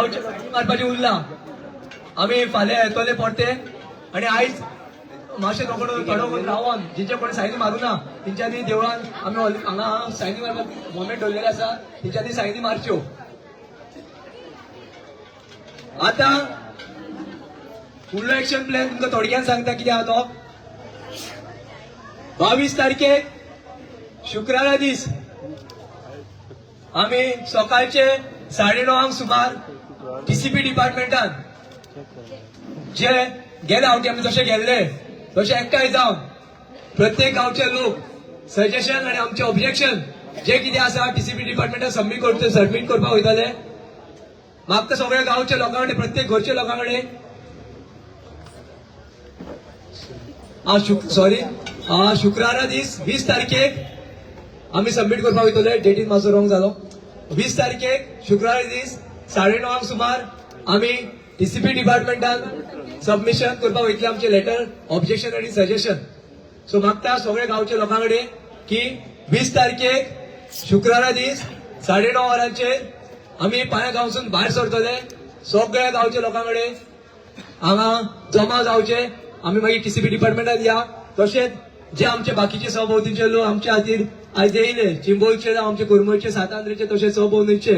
गांवचे सायनी मारपाचे उरला. आमी फाल्यां येतले परते आनी आयज मातशें थोडो थोडो कोण रावन जिंचे कोणी सायनी मारूं ना तेंच्यांनी देवळान आमी हांगा सायनी मारपाक मोमेंट दवरलेले आसा, तेंच्यांनी सायनी मारच्यो. आतां फुडलो एक्शन प्लॅन तुमकां थोडक्यान सांगता कितें आहा तो. 22 तारखेक शुक्रारा दीस आमी सकाळचे 9:30 सुमार टीसीपी डिपार्टमेंटान जे गेले फावटी आमी जशे गेल्ले तशे एकठांय जावन प्रत्येक गांवचे लोक सजेशन आनी आमचे ऑब्जेक्शन जे कितें आसा टीसीपी डिपार्टमेंटान सबमीट करपाक वयतले. मागता सगळ्या गांवच्या लोकां कडेन, प्रत्येक घरच्या लोकां कडेन, सॉरी, शुक्रारा दीस 20 तारखेक आमी सबमीट करपाक वयतले. डेटीन मातसो रॉंग जालो. 20 तारखेक शुक्रारा दीस 9:30 सुमार आमी टीसीपी डिपार्टमेंटान सबमिशन करपाक वयतले आमचे लेटर, ऑब्जेक्शन आनी सजेशन. सो मागता सगळ्या गांवच्या लोकां कडेन की 20 तारखेक शुक्रारा दीस 9:30 वरांचेर आमी पांया गांवसून भायर सरतले. सगळ्या गांवच्या लोकां कडेन हांगा जमा जावचे, आमी मागीर टीसीपी डिपार्टमेंटात या. तशेंच जे आमचे बाकीचे सहभोवतीचे लोक आमच्या खातीर आयज येयले, चिंबोलचे जावं आमचे करमळचे, सातांद्रेचे, तशेंच सहभोवतीचे,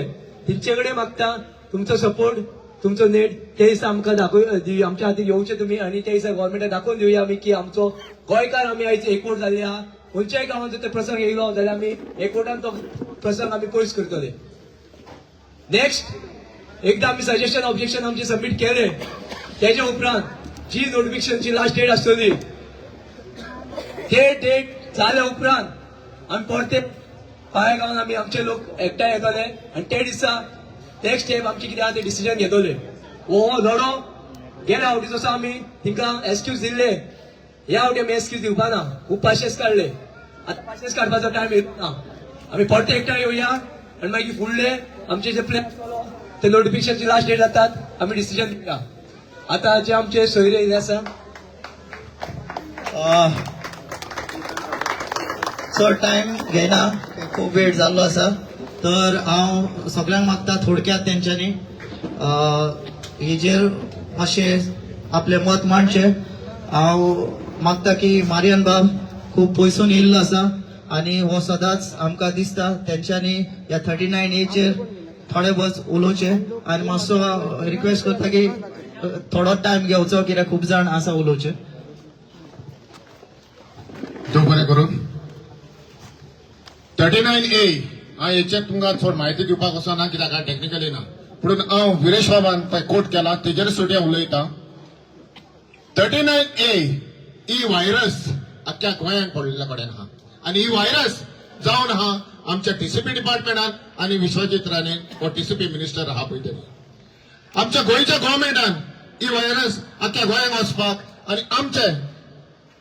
तेंचे कडेन मागता तुमचो सपोर्ट, तुमचो नेट ते दिसा आमकां दाखोव आमच्या खातीर येवचे तुमी आनी ते दिसा गव्हर्मेंटाक दाखोवन दिवया आमी की आमचो गोंयकार आमी आयज एकवट जाल्ले आहा. खंयच्याय गांवांत जर ते प्रसंग येयलो जाल्यार आमी एकवटान तो प्रसंग आमी पयस करतले. नेक्स्ट, एकदा आमी सजेशन ऑब्जेक्शन आमचे सबमीट केले, तेच्या उपरांत जी नोटिफिकेशनची लास्ट डेट आसतली ते डेट जाल्या उपरांत आमी परते पांया गांवान आमी आमचे लोक एकठांय येतले आनी ते दिसा नेक्स्ट स्टेप आमची कितें आहा ते डिसिजन घेतले. हो लढो गेल्या फावटी जसो आमी तांकां एक्सक्यूज दिल्ले, ह्या फावटी आमी एक्सक्यूज दिवपा ना. खूब पाशेस काडले, आतां पाशेस काडपाचो टायम येवना ना. आमी परते एकठांय येवया आनी मागीर फुडले आमचे जे प्लॅन आसतलो ते नोटिफिकेशनची लास्ट डेट जातात आमी डिसिजन दिवया. आतां जे आमचे सोयरे येयले आसा. चड टायम घेयना, खूब वेळ जाल्लो आसा. तर हांव सगळ्यांक मागता थोडक्यात तेंच्यांनी हेजेर मातशें आपलें मत मांडचें. हांव मागता की मारियन बाब खूब पयसून येयल्लो आसा आनी हो सदांच आमकां दिसता, तेंच्यांनी ह्या 39 एचेर थोडे बस उलोवचें आनी मातसो रिक्वेस्ट करता की थोडो टायम घेवचो कित्याक खूब जाण आसा उलोवचें. देव बरें करून. 39 ए, हांव हेचेर तुमकां चड म्हायती दिवपाक वचना कित्याक हांव टॅक्निकली ना. पूण हांव विरेश बाबान पळय कोट केला तेजेर सुद्दां उलयता. 39 ए ही व्हायरस आख्ख्या गोंयांत पडलेल्या कडेन आहा आनी ही व्हायरस जावन आहा आमच्या टीसीपी डिपार्टमेंटान आनी विश्वजीत राणे हो टीसीपी मिनिस्टर आहा पळय तेणी आमच्या गोंयच्या गव्हर्मेंटान ही व्हायरस आख्ख्या गोंयांत वचपाक आनी आमचे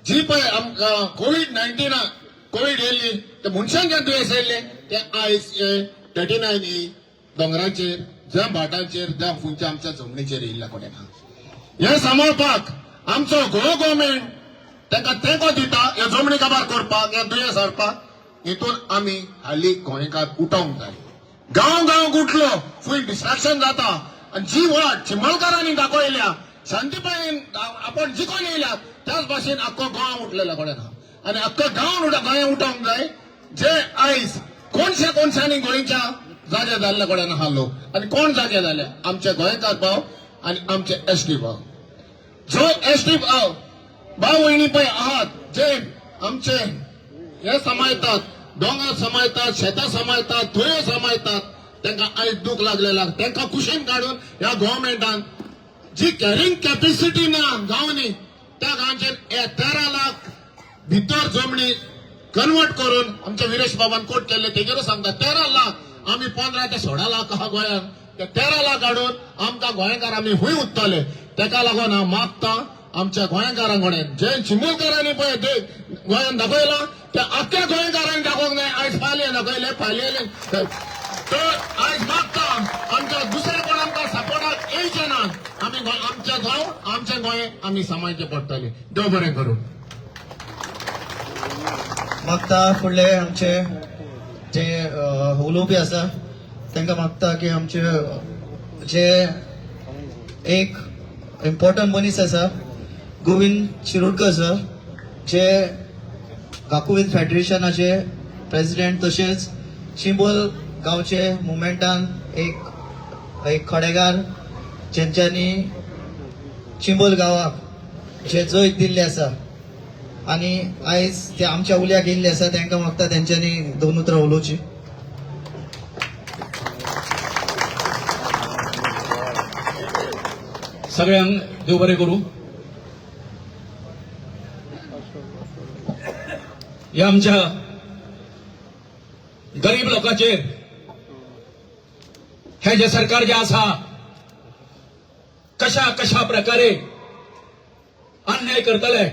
जी पळय आमकां कोवीड 19, कोवीड येयल्ली, ते मनशांक जें दुयेंस येयल्लें ते आयज 39 ए दोंगराचेर जावं भाटांचेर जावं खंयच्या आमच्या जमनीचेर येयल्ल्या कडेन आहा. हें सांबाळपाक आमचो गोवा गव्हर्मेंट तांकां तेंको दिता. हे जमनी काबार करपाक, हे दुयेंस हाडपाक, हितून आमी हाली गोंयकार उठोवंक जाय. गांव गांव उठलो फूल डिस्ट्रक्शन जाता आनी जी वाट चिंबलकारांनी दाखयल्या, शांतीपायेन आपण जिखोन येयल्या, त्याच भाशेन आख्खो गांव उठलेल्या कडेन आहा आनी आख्खो गांव गोंय उठोवंक जाय. जे आयज कोणशे कोणशांनी गोंयच्या जागे जाल्ले कडेन आहा लोक आनी कोण जागे जाले, आमचे गोंयकार भाव आनी आमचे एसटी भाव. जो एसटी भाव भाव भयणी पळय आहात, जे आमचे हे सांबाळटात, दोंगर सांबाळटात, शेतां सांबाळटात, थंय सांबाळटात, तांकां आयज दूख लागलेला. तांकां कुशीन काडून ह्या गव्हर्मेंटान जी कॅरिंग कॅपॅसिटी ना गांवांनी, त्या गांवचेर हे 13 लाख भितर जमनी कन्वर्ट करून आमच्या विरेश बाबान कोट केल्ले तेजेरूच सांगता. 13 लाख, आमी 15 ते 16 लाख आहा गोंयांत, ते 13 लाख हाडून आमकां गोंयकार आमी हुंय उत्तले. तेका लागून हांव मागता आमच्या गोंयकारां कडेन, जे चिंबलकारांनी पळय गोंयांत दाखयलां ते आख्ख्या गोंयकारांनी दाखोवंक जाय. आयज पालये दाखयले, पालयेले. तर आयज मागता आमच्या दुसरे कोण आमकां सपोर्टाक येयचे ना. आमी आमच्या गांव, आमचें गोंय आमी सांबाळचें पडटलें. देव बरें करूं. मागता फुडले आमचे जे उलोवपी आसा तांकां मागता की आमचे जे एक इम्पॉर्टंट मनीस आसा, गोविंद शिरोडकर सर, जे गाकुवेद फेडरेशनाचे प्रेसिडेंट, तशेंच चिंबल गांवचे मुवमेंटान एक एक खडेगार, जेंच्यांनी चिंबल गांवाक जे जैत दिल्लें आसा आनी आयज ते आमच्या उल्याक येयल्ले आसा, तांकां मागता तेंच्यांनी दोन उतरां उलोवची. सगळ्यांक देव बरें करूं. ह्या आमच्या गरीब लोकांचेर हे जे सरकार जे आसा, कशा कशा प्रकारे अन्याय करतले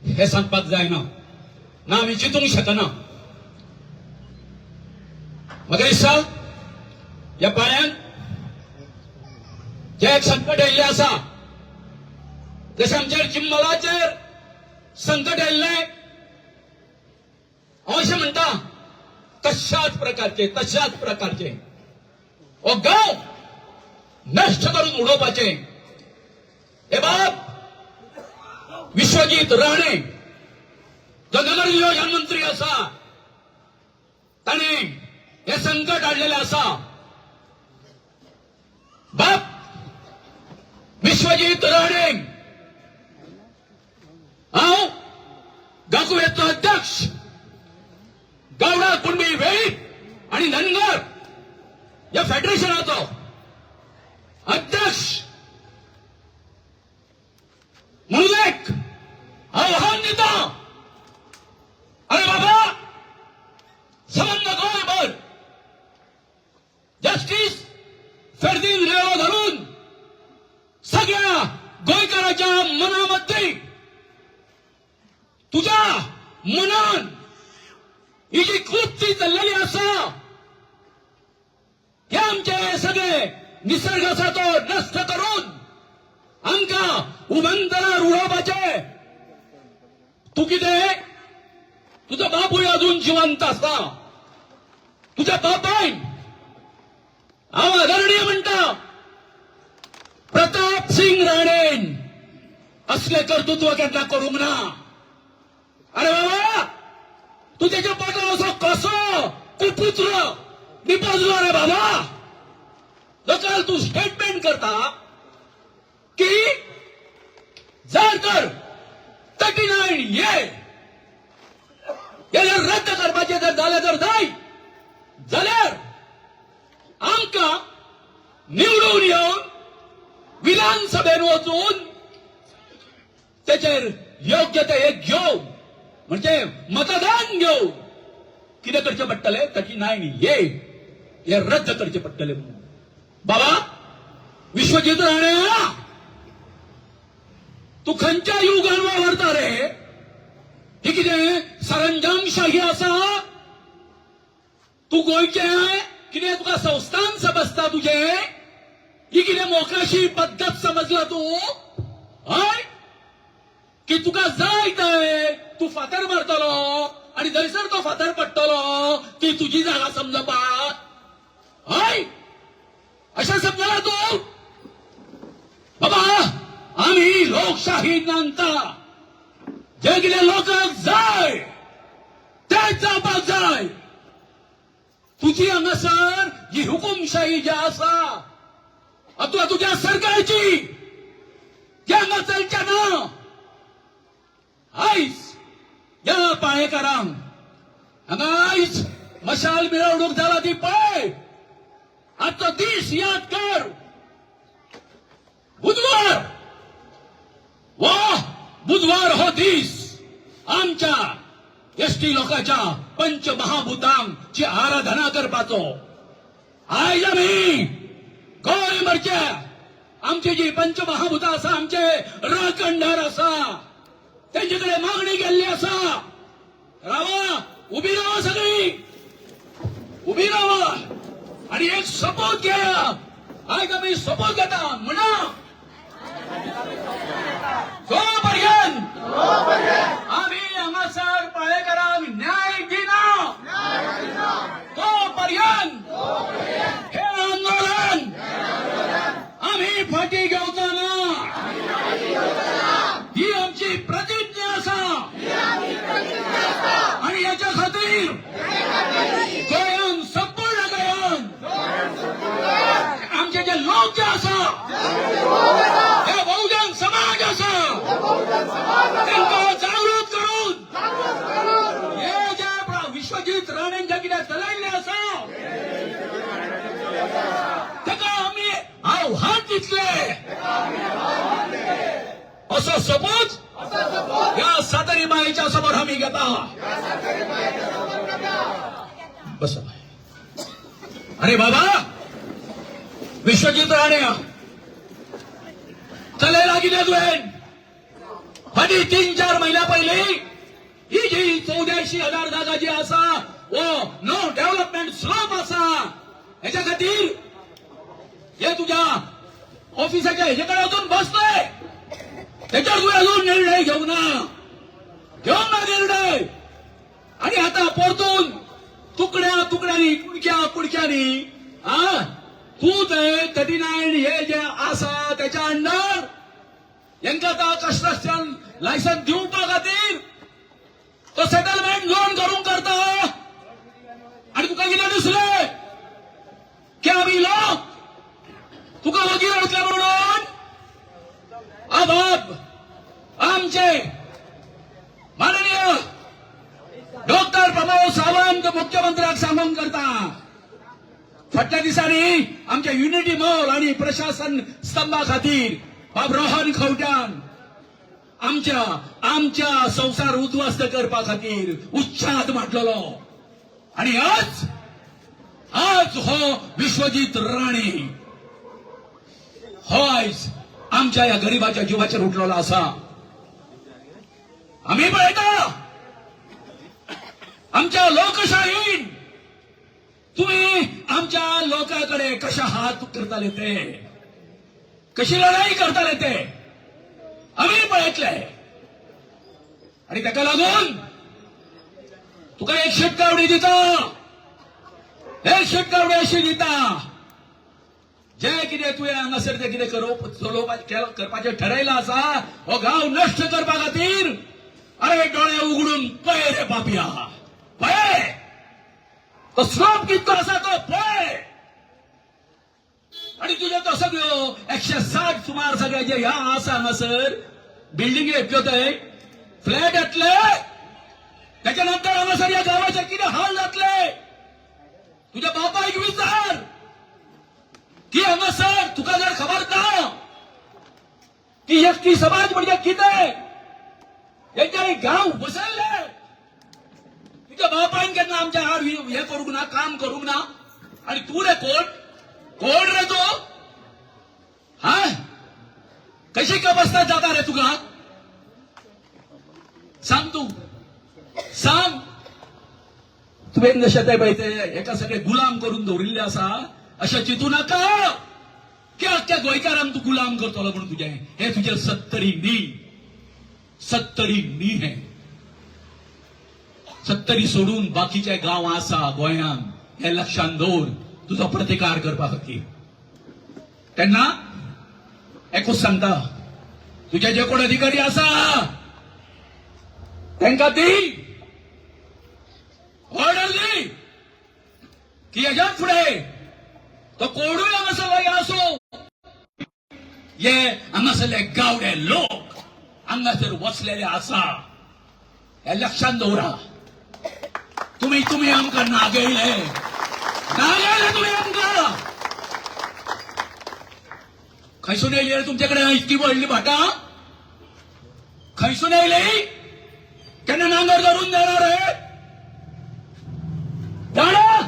हे सांगपाक जायना, ना आमी चिंतूंक शकना. म्हाका दिसता ह्या पाळ्यान जे एक संकट आयिल्लें आसा, जशें आमचेर चिंबलाचेर संकट आयिल्लें, हांव अशें म्हणटा, तशाच प्रकारचे हो गांव नश्ट करून उडोवपाचे हे बाब विश्वजीत राणे, जो नगर नियोजन मंत्री आसा, ताणें हे संकट हाडलेलें आसा. बाब विश्वजीत राणे, हांव गाकुवेचो अध्यक्ष, गावडा, कुणबी, वेळीप आणि धनगर या फेडरेशनाचो अध्यक्ष म्हणून एक आव्हान दिता. अरे बाबा, संबंद गोंयभर जस्टीस फेर्दीन रेवो धरून सगळ्या गोंयकाराच्या मनामध्ये, तुझ्या मनान ही जी कृती चल्लेली आसा, हे आमचे सगळे निसर्ग आसा तो नश्ट करून आमकां उबंतरार उडोवपाचे. तूं कितें, तुजो बापूय अजून जिवंत आसा. तुज्या बापायन, हांव आदरणीय म्हणटा, प्रताप सिंग राणेन असले कर्तृत्व केन्ना करूंक ना. अरे बाबा, तूं तेच्या पोटार असो कसो कुपुत्र निपजलो रे बाबा? जो काल तूं स्टेटमेंट करता की जर तर 39 ए हे जर रद्द करपाचें जर जालें जर जाय जाल्यार आमकां निवडून येवन विधानसभेन वचून तेचेर योग्य ते एक घेवन, म्हणजे मतदान घेवन कितें करचें पडटलें? 39 ए हे रद्द करचें पडटलें म्हणून. बाबा विश्वजीत राणे, तूं खंयच्या युगान वावरता रे? ही कितें सरंजामशाही आसा? तूं गोंयचें कितें तुका संस्थान समजता तुजें? ही कितें मोकाशी पद्दत समजला तूं? हय, की तुका जाय ते तूं फातर मारतलो आनी जंयसर तो फातर पडटलो ती तुजी जागा समजपाक? हय, अशें समजला तूं? बाबा, आमी लोकशाही मानता. जे कितें लोकांक जाय तेच जावपाक जाय. तुजी हांगासर जी हुकुमशाही जी आसा अथवा तुज्या सरकारची, ती हांगा चलच्या ना. आयज ह्या पाळेकारांक हांगा आयज मशाल मिरवणूक जाला ती पळय. आजचो दीस याद कर, बुधवार. वा, बुधवार हो दीस आमच्या एसटी लोकांच्या पंचमहाभूतांची आराधना करपाचो. आयज आमी गोंयभरचे आमची जी पंचमहाभूतां आसा, आमचे राखणदार आसा, तेंचे कडेन मागणी केल्ली आसा. रावा, उबी रावा, सगळी उबी रावा आणि एक सोपूत घेया. आयज आमी सोपूत घेता. म्हणा, जोपर्यंत आम्ही हांगासर पाळेकारांक न्याय दिना, तोपर्यंत हे आंदोलन लोक जे आसा, हे बहुजन समाज आसा, तांकां जागृत करून हे जे विश्वजीत राणेन जे कितें चलयल्लें आसा ताका आमी आव्हान दितले असो सपोज ह्या सातारी मायेच्या समोर आमी घेता. बस. अरे बाबा विश्वजीत राणे, चलयला कितें तुवें? फाटीं 3-4 म्हयन्या पयलीं ही जी 84,000 जागा जी आसा, वो नो डेव्हलपमेंट स्लोप आसा, हेच्या खातीर हे तुज्या ऑफिसाच्या हेजे कडेन वचून बसले. त्याच्यावर तुवें अजून निर्णय घेवंक ना, घेवंक ना निर्णय. आणि आता परतून तुकड्या तुकड्यांनी, कुडक्या कुडक्यांनी हा तूं ते 39 हे जे आसा त्याच्या अंडर हेंका आतां कन्स्ट्रक्शन लायसन्स दिवपा खातीर तो सेटलमेंट लोन करूंक करता. आणि तुका कितें दिसलें की आमी लोक तुका वगीर उरतले म्हणून? आबाब आमचे माननीय डॉक्टर प्रमोद सावंत मुख्यमंत्र्याक सांगूंक करता, फाटल्या दिसांनी आमच्या युनिटी मॉल आणि प्रशासन स्तंभा खातीर बाब रोहन खंवट्यान आमच्या आमच्या संवसार उद्ध्वस्त करपा खातीर उच्छाद म्हटलेलो आणि आज आज हो विश्वजीत राणे हो आयज आमच्या ह्या गरिबाच्या जिवाचेर उठलेलो आसा. आमी पळयता आमच्या लोकशाहीन तुम्ही आमच्या लोकांकडे कशा हात करताले ते, कशी लढाई करताले ते आम्ही पळयतले. आणि ताका लागून तुका एक शिटकावणी दिता, एक शिटकावणी अशी दिता, जे कितें तुवें हांगासर ते कितें करोवप चलोवपाचें करपाचें ठरयलां आसा हो गांव नश्ट करपा खातीर, अरे डोळे उगडून पळय रे पापया, पळय तो स्लोप कितको आसा तो पळय. आणि तुज्यो तो सगळ्यो 160 सुमार सगळे जे ह्या आसा हांगासर बिल्डिंगी येतल्यो, थंय फ्लॅट येतले, त्याच्या नंतर हांगासर ह्या गांवाचे कितें हाल जातले तुझ्या बापायक विचार की हांगासर तुका जर खबर ना की एसटी समाज म्हणजे कितें, हेंच्यांनी गांव बसयले. तुझ्या बापायन केन्ना आमच्या आड हे करूंक ना, काम करूंक ना. आणि तूं रे कोण? कोण रे तू? हा कशी कबसता जाता रे तुका? सांग, तू सांग. तुवें जशें ते पळय ते हेका सगळे गुलाम करून दवरिल्ले आसा, अशें चिंतू नाका की अख्ख्या गोंयकारांक तूं गुलाम करतलो म्हणून. तुजें हे तुजें सत्तरी न्ही, सत्तरी न्ही. हें सत्तरी सोडून बाकीचे गांव आसा गोंयांत, हे लक्षात दवर तुजो प्रतिकार करपा खातीर. तेन्ना एकूच सांगता, तुजे जे कोण अधिकारी आसा तांकां दी ऑर्डर दी की हेज्यात फुडें तो कोणूय हांगासरलो आसूं, हे हांगासरले गावडे लोक हांगासर वसलेले आसा हे लक्षात दवरा. तुम्ही तुम्ही आमकां नागयले, नागयले तुम्ही आमकां. खंयसून येयली रे तुमच्याकडे इतकी व्हडली भाटां? खंयसून येयली? केन्ना नांगर धरून जाणार रे जाणा?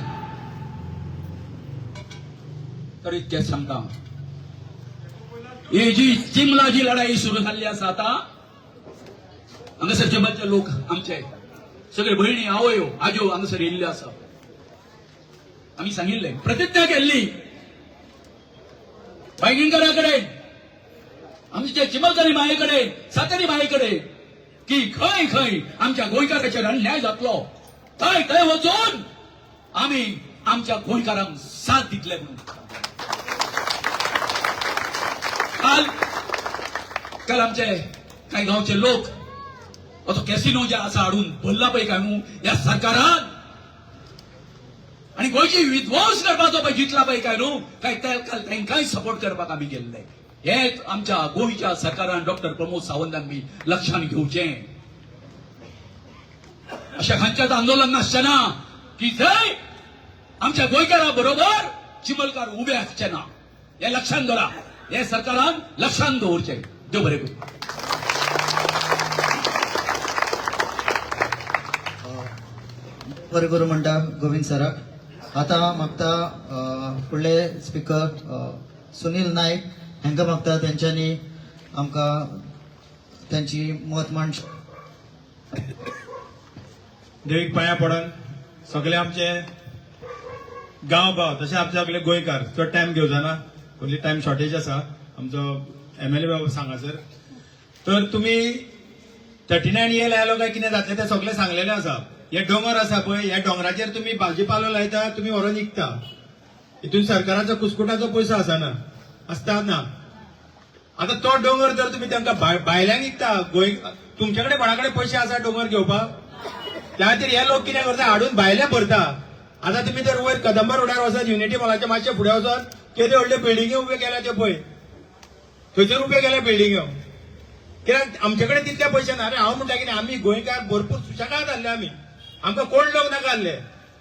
तर इतकें सांगता, ही जी चिमला जी लढाई सुरू जाल्ली आसा आतां हांगासर चिंबलचे लोक, आमचे सगळे भयणी, आवयो, आजो हांगासर येयल्ले आसा. आमी सांगिल्ले, प्रतिज्ञा केल्ली पैंगीणकरा कडेन, आमच्या चिमलकरी माये कडेन, सातेरी माये कडेन की खंय खंय आमच्या गोंयकाराचेर अन्याय जातलो थंय थंय वचून आमी आमच्या गोंयकारांक साथ दितले म्हणून. काल काल आमचे कांय गांवचे लोक असो कॅसिनो जे आसा हाडून भरला पळय काय न्हू ह्या सरकारान. आनी गोंयची विध्वंस करपाचो पळय जितला पळय काय न्हू काय तांकांय सपोर्ट करपाक आमी गेल्ले. हेच आमच्या गोंयच्या सरकारान डॉक्टर प्रमोद सावंतान बी लक्षात घेवचें. अशें खंयचेंच आंदोलन नासचें ना की जंय आमच्या गोंयकारा बरोबर चिमलकार उबे आसचे ना. हे लक्षात दवरा, हे सरकारान लक्षात दवरचें. देव बरें करूं. बरें करूं म्हणटा गोविंद सराक. आतां मागता फुडले स्पिकर सुनील नायक हांकां मागता तेंच्यांनी आमकां तेंची मत मांडची. देवीक पांया पडून सगळे आमचे गांव भाव तशें आमचे सगळे गोंयकार, चड टायम घेवचो ना, only time shortage आसा. आमचो एमएलए बाबा सांगासर तर तुमी 39 ए लायलो काय कितें जातलें तें सगळें सांगलेलें आसा. हे दोंगर आसा पळय, ह्या दोंगराचेर तुमी भाजीपालो लायता, तुमी व्हरोन विकता. हितून सरकाराचो कुस्कुटाचो पयसो आसना, आसता ना. आतां तो दोंगर जर तुमी तांकां भायल्यांक विकता, गोंय तुमचे कडेन कोणा कडेन पयशे आसा दोंगर घेवपाक? त्या खातीर हे लोक कितें करता, हाडून भायले भरता. आतां तुमी जर वयर कदंबा रोडार वचत, युनिटी मॉलाच्या मातशे फुडें वचत, केदे व्हडले बिल्डिंग्यो उब्यो केल्या त्यो पळय, थंयसर उब्यो केल्या बिल्डिंग्यो. कित्याक आमचे कडेन तितले पयशे ना. अरे हांव म्हणटा कितें, आमी गोंयकार भरपूर सुशेगाद आसले, आमी आमकां कोण लोक नाका आसले.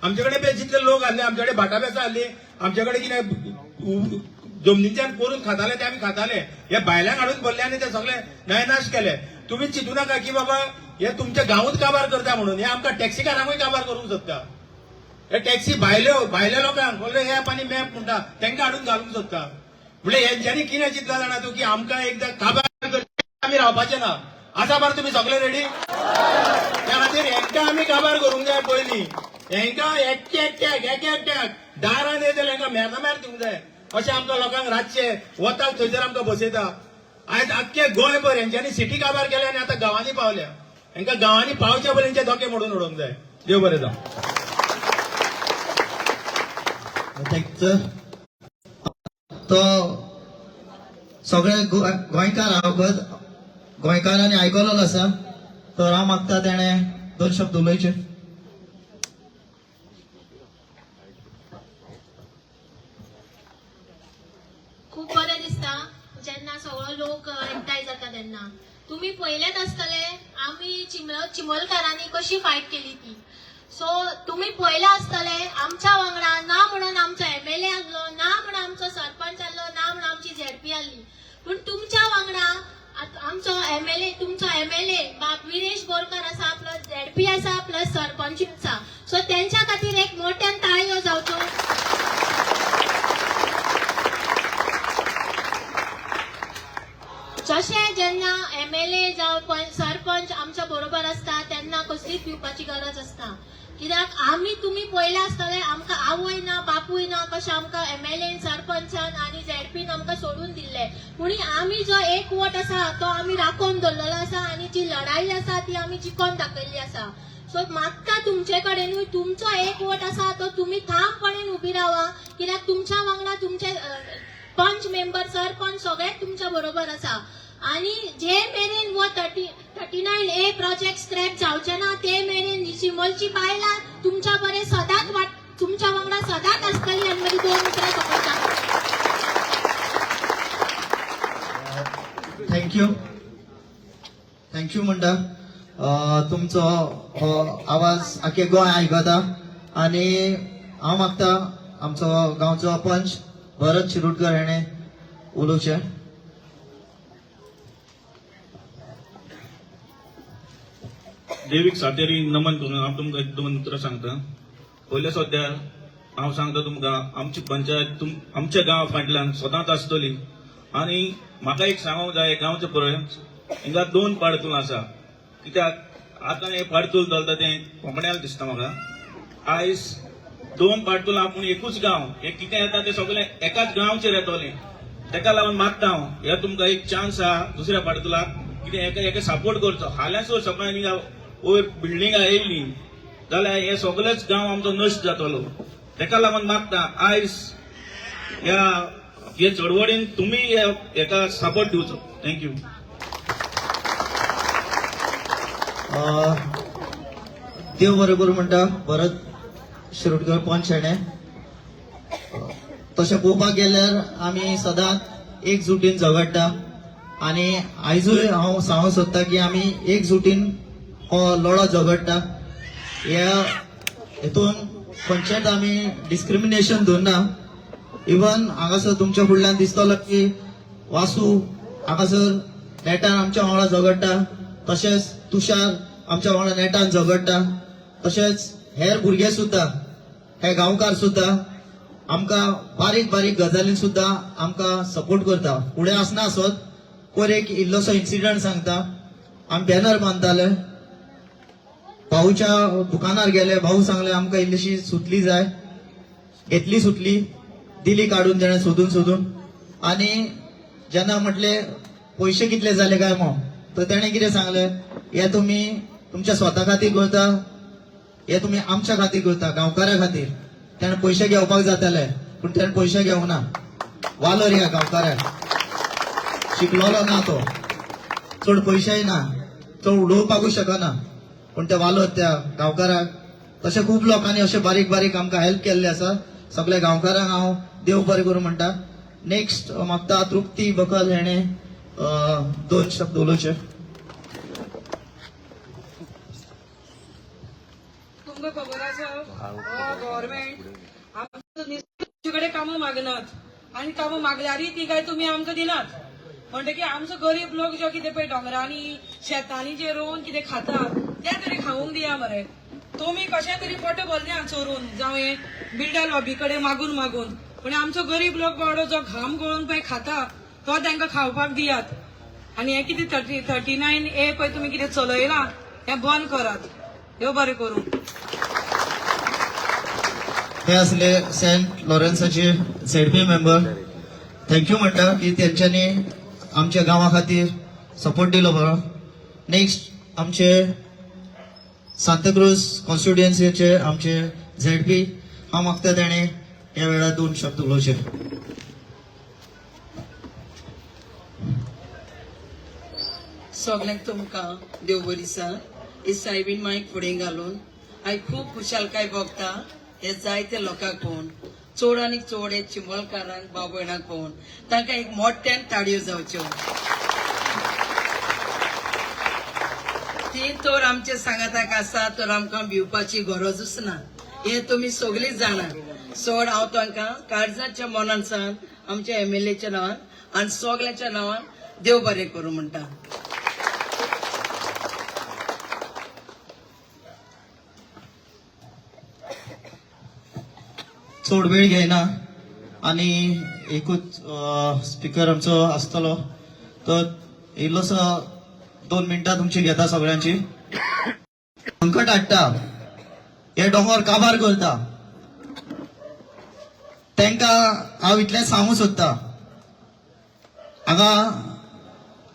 आमचे कडेन जितले लोक आसले, आमचे कडेन भाटा बेसां आसली, आमचे कडेन कितें जमनीच्यान करून खाताले ते आमी खाताले. हे भायल्यांक हाडून भरले आनी ते सगळे नायनाश केले. तुमी चिंतू नाका की बाबा हे तुमच्या गांवूच काबार करता म्हणून, हे आमकां टॅक्सीकारांकूय काबार करूंक सोदता. हे टॅक्सी भायल्यो भायल्या लोकांक व्हडले एप आनी मॅप म्हणटा तांकां हाडून घालूंक सोदता. म्हणजे हेंच्यांनी कितें चिंतला जाणा तूं, की आमकां एकदां काबार करचें, आमी रावपाचें ना. आसा बार तुमी सगळे रेडी? त्या खातीर हेंकां आमी काबार करूंक जाय पयलीं. हेंकां एकट्या एकट्याक एक एकट्याक दारान येत जाल्यार हेंकां मेरना दिवंक जाय. अशें आमकां लोकांक रातचे वताक थंयसर आमकां बसयता. आयज आख्खे गोंयभर हेंच्यांनी सिटी काबार केल्या आनी आतां गांवांनी पावल्या. हेंकां गांवांनी पावच्या पयलीं हेंचे धोके मोडून उडोवंक जाय. देव बरें जावं. Thank you sir. तो सगळे गोंयकार अवगत गोंयकारांनी आयकलोलो आसा, तर हांव मागता तेणें दोन शब्द उलोवचे. खूब बरें दिसता जेन्ना सगळो लोक एकठांय जाता तेन्ना. तुमी पळयलेच आसतले आमी चिमलकारांनी कशी फायट केली ती. सो तुमी पळयले आसतले आमच्या वांगडा ना म्हणून आमचो एमएलए आसलो, ना म्हणून आमचो सरपंच आसलो, ना म्हणून आमची झेडपी आसली, पूण तुमच्या वांगडा आमचो एमएलए, तुमचो एमएलए बाब विरेश बोरकर आसा, प्लस झेडपी आसा, प्लस सरपंच आसा. सो तेंच्या खातीर एक मोठ्यान ताळयो जावच्यो. जशें जेन्ना एमएलए जावं सरपंच आमच्या बरोबर आसता तेन्ना कसलीच भिवपाची गरज आसना. कित्याक आमी तुमी पळयलें आसतलें आमकां आवय ना बापूय ना कशें आमकां एमएलएन सरपंचान आनी झेडपीन आमकां सोडून दिल्लें, पूण आमी जो एकवट आसा तो आमी राखोवन दवरलेलो आसा आनी जी लढाई आसा ती आमी जिखोन दाखयल्ली आसा. सो मागता तुमचे कडेनूय तुमचो एकवट आसा तो तुमी ठामपणेन उबी रावा, कित्याक तुमच्या वांगडा तुमचे पंच मेंबर सरपंच सगळेच तुमच्या बरोबर आसा. आनी जे मेरेन वो 39A project scrap जावचे ना ते मेरेन चिमलची बायलां तुमच्या बरें सदांच तुमच्या वांगडा सदांच आसतली. आनी मागीर दोन उतरां सोंपयता. Thank you, thank you म्हणटा. तुमचो हो आवाज आख्खे गोंय आयकता आनी हांव मागता आमचो गांवचो पंच भरत शिरोडकर हेणें उलोवचें. देवीक सातेरी नमन करून हांव तुमकां एक दोन उतरां सांगता. पयले सद्या हांव सांगता तुमकां, आमची पंचायत आमच्या गांवा फाटल्यान सदांच आसतली. आनी म्हाका एक सांगूंक जाय, गांवचे पळय हिंगा दोन पाडतूल आसा. कित्याक आतां हें पाडतूल चलता तें कोंकण्याक दिसता म्हाका. आयज दोन पाडतूल आपूण एकूच गांव, हें कितें येता तें सगळें एकाच गांवचेर येतलें. तेका लागून मागता हांव, हे तुमकां एक चान्स आहा दुसऱ्या पाडतुलाक कितें एका एका सपोर्ट करचो. फाल्यां सुद्दां सकाळीं हिंगा वयर बिल्डिंगां येयली जाल्यार हे सगळेच गांव आमचो नश्ट जातलो. तेका लागून मागता आयज ह्या हे चळवळीन तुमी हेका सपोर्ट दिवचो. Thank you. देव बरें करूं म्हणटा भरत शिरोडकर पंच हेणे. तशें पळोवपाक गेल्यार आमी सदांच एकजुटीन झगडटा आनी आयजूय हांव सांगूंक सोदता की आमी एकजुटीन हो लढो झगडटा. ह्या हेतून खंयचेंच आमी डिस्क्रिमिनेशन दवरना. इवन हांगासर तुमच्या फुडल्यान दिसतलो की वासू हांगासर नेटान आमच्या वांगडा झगडटा, तशेंच तुषार आमच्या वांगडा नेटान झगडटा, तशेंच हेर भुरगे सुद्दां, हे गांवकार सुद्दां आमकां बारीक बारीक गजालीन सुद्दां आमकां सपोर्ट करता. फुडें आसना आसत, पयर एक इल्लोसो इन्सिडंट सांगता. आमी बॅनर बांदताले, भाऊच्या दुकानार गेले, भाऊ सांगले आमकां इल्लीशी सुतली जाय. घेतली सुतली, दिली काडून तेणें सोदून सोदून. आनी जेन्ना म्हटले पयशे कितले जाले काय मग, तर तेणें कितें सांगलें, हे तुमी तुमच्या स्वता खातीर करता, हे तुमी आमच्या खातीर करता, गांवकारा खातीर. तेणें पयशे घेवपाक जाताले, पूण तेणें पयशे घेवना. वालोर ह्या गांवकाराक. शिकलोलो ना तो, चड पयशेय ना, चड उलोवपाकूय शकना, पूण ते वालोर त्या गांवकाराक. तशें खूब लोकांनी अशें बारीक बारीक आमकां हेल्प केल्ले आसा. सगल्या गांवकारांक हांव देव बरें करूं म्हणटा. नेक्स्ट मागता तृप्ती बकल हेणें दोन शब्द उलोवचे. तुमकां खबर आसा, हो गव्हर्मेंट आमचे कडेन कामां मागनात आनी कामां मागल्यारय ती काय तुमी आमकां दिनात. म्हणटकीर आमचो गरीब लोक जो कितें पळय दोंगरांनी शेतांनी जे रोवन कितें खातात ते तरी खावंक दिया मरे. तुमी कशें तरी पोट भरले चोरून, जावं हे बिल्डर लॉबी कडेन मागून मागून, पूण आमचो गरीब लोक बाबडो जो घाम गळोवन पळय खाता तो तांकां खावपाक दियात. आनी हें कितें 39A पळय तुमी कितें चलयलां हें बंद करात. देव बरें करूं. हे असले सेंट लॉरेन्साचे झेडपी मेंबर. Thank you म्हणटा की तेंच्यांनी आमच्या गांवा खातीर सपोर्ट दिलो बरो. नेक्स्ट आमचे सांताक्रूज कॉन्स्टिट्युएन्सीचे आमचे झेडपी, हांव मागता तेणें ह्या वेळार दोन शब्द उलोवचे. सगल्यांक तुमकां देव बरी आसा. ही सायबीन मायक फुडें घालून हांवें खूब खुशालकाय भोगता. हे जायते लोकांक पळोवन, चड आनी चड हे चिंबलकारांक, भाव भयणांक पळोवन तांकां एक मोठ्यान ताळयो जावच्यो. ती तर आमचे सांगाताक आसा तर आमकां भिवपाची गरजूच ना, हे तुमी सगळीं जाणा. सोड हांव तांकां काळजाच्या मनान सावन आमच्या एमएलएच्या नांवान आनी सगळ्यांच्या नांवान देव बरें करूं म्हणटा. चड वेळ घेयना आनी एकूच स्पिकर आमचो आसतलो, तर इल्लोसो 2 मिनटां तुमची घेता सगळ्यांची. संकट हाडटा, हे दोंगर काबार करता, तांकां हांव इतलें सांगूंक सोदता, हांगा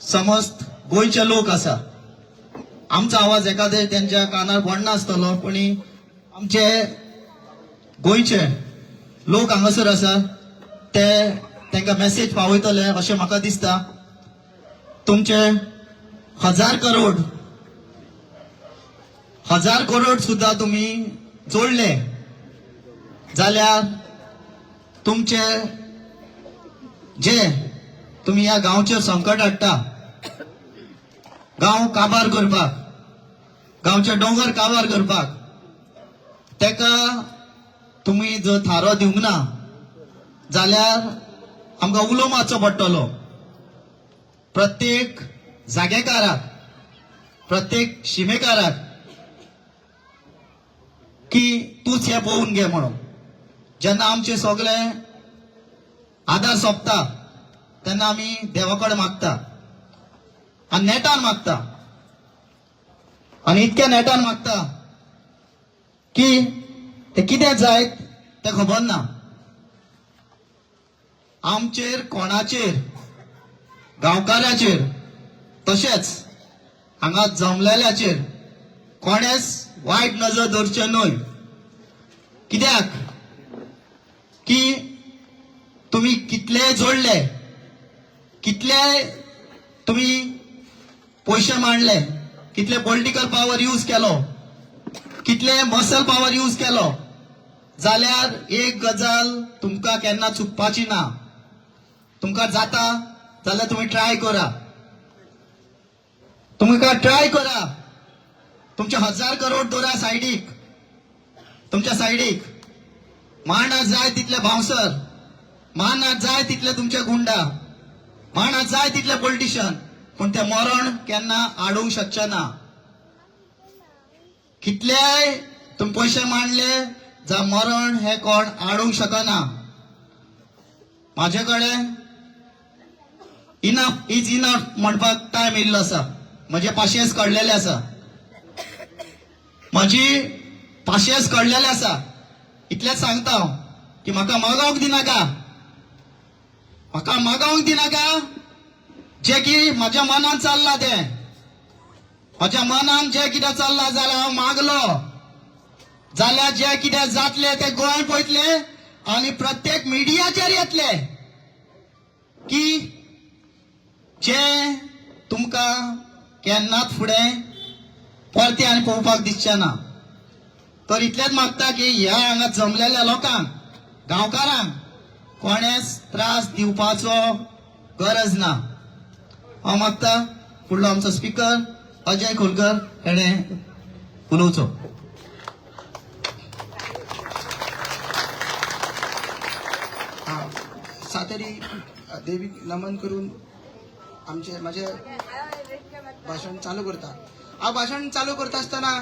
समस्त गोंयचे लोक आसा. आमचो आवाज एकादे तेंच्या कानार पडना आसतलो, पूण आमचे गोंयचे लोक हांगासर आसा, ते तांकां मॅसेज पावयतले अशें म्हाका दिसता. तुमचे 1000 करोड, 1000 करोड सुद्दां तुमी जोडले जाल्यार तुमचे जे तुमी ह्या गांवचेर संकट हाडटा, गांव काबार करपाक, गांवचे दोंगर काबार करपाक, तेका तुमी जर थारो दिवंक ना जाल्यार आमकां उलो मारचो पडटलो. प्रत्येक जागेकाराक, प्रत्येक शिमेकाराक की तूंच हें पळोवन घे म्हणून. जेन्ना आमचे सगळे आदार सोंपता तेन्ना आमी देवा कडेन मागता आनी नेटान मागता, आनी इतक्या नेटान मागता की ते कितें जायत तें खबर ना. आमचेर, कोणाचेर, गांवकाराचेर तशेंच हांगा जमलेल्याचेर कोणेच वायट नजर दवरचें न्हय. कित्याक की तुमी कितले जोडले, कितले तुमी पयशे मांडले, कितले पॉलिटिकल पावर यूज केलो, कितले मसल पावर यूज केलो, जाल्यार एक गजाल तुमकां केन्ना चुकपाची ना. तुमकां जाता जाल्यार तुमी ट्राय करा, तुमकां ट्राय करा. तुमचे 1000 करोड दवरा सायडीक, तुमच्या सायडीक मांडात जाय तितले बाउन्सर, मानात जाय तितले तुमचे गुंडा, मानात जाय तितले पॉलिटिशियन, पूण ते मरण केन्ना हाडूंक शकचे ना. कितलेय तुमी पयशे मांडले जा मरण हे कोण हाडूंक शकना. म्हाजे कडेन इनफ is enough म्हणपाक टायम येयल्लो आसा. म्हजे पाशेंस काडलेले आसा, म्हजी पाशेंस काडलेले आसा. इतलेंच सांगता हांव की म्हाका मागोवंक दिनाका, म्हाका मागोवंक दिनाका. जे की म्हाज्या मनान चल्लां तें, म्हाज्या मनान जें कितें चल्लां जाल्यार हांव मागलो जाल्यार जें कितें जातलें तें गोंय पळयतलें आनी प्रत्येक मिडियाचेर येतलें की जें तुमकां केन्नाच फुडें परतें आनी पळोवपाक दिसचें ना. तर इतलेंच मागता की ह्या हांगा जमलेल्या लोकांक, गांवकारांक कोणेच त्रास दिवपाचो गरज ना. हांव मागता फुडलो आमचो स्पिकर अजय खोलकर हेणें उलोवचो. सातेरी देवीक नमन करून आमचे माझे भाशण चालू करता. हांव भाशण चालू करता आसतना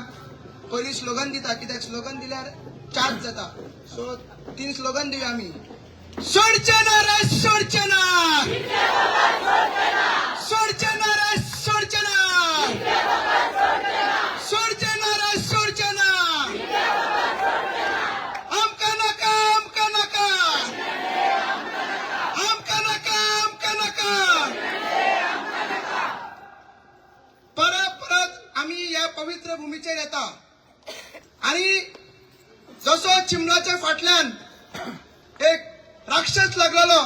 पयलीं स्लोगन दिता, कित्याक स्लोगन दिल्यार चार्ज जाता. सो 3 स्लोगन दिवया आमी. सोडचे ना रे सोडचे ना, सोडचे ना रे सोडचे ना, सोडचे ना रे सोडचे ना, आमकां नाका आमकां नाका, आमकां नाका आमकां नाका. परत परत आमी ह्या पवित्र भुमीचेर येता आनी जसो चिमलाच्या फाटल्यान एक राक्षस लागलेलो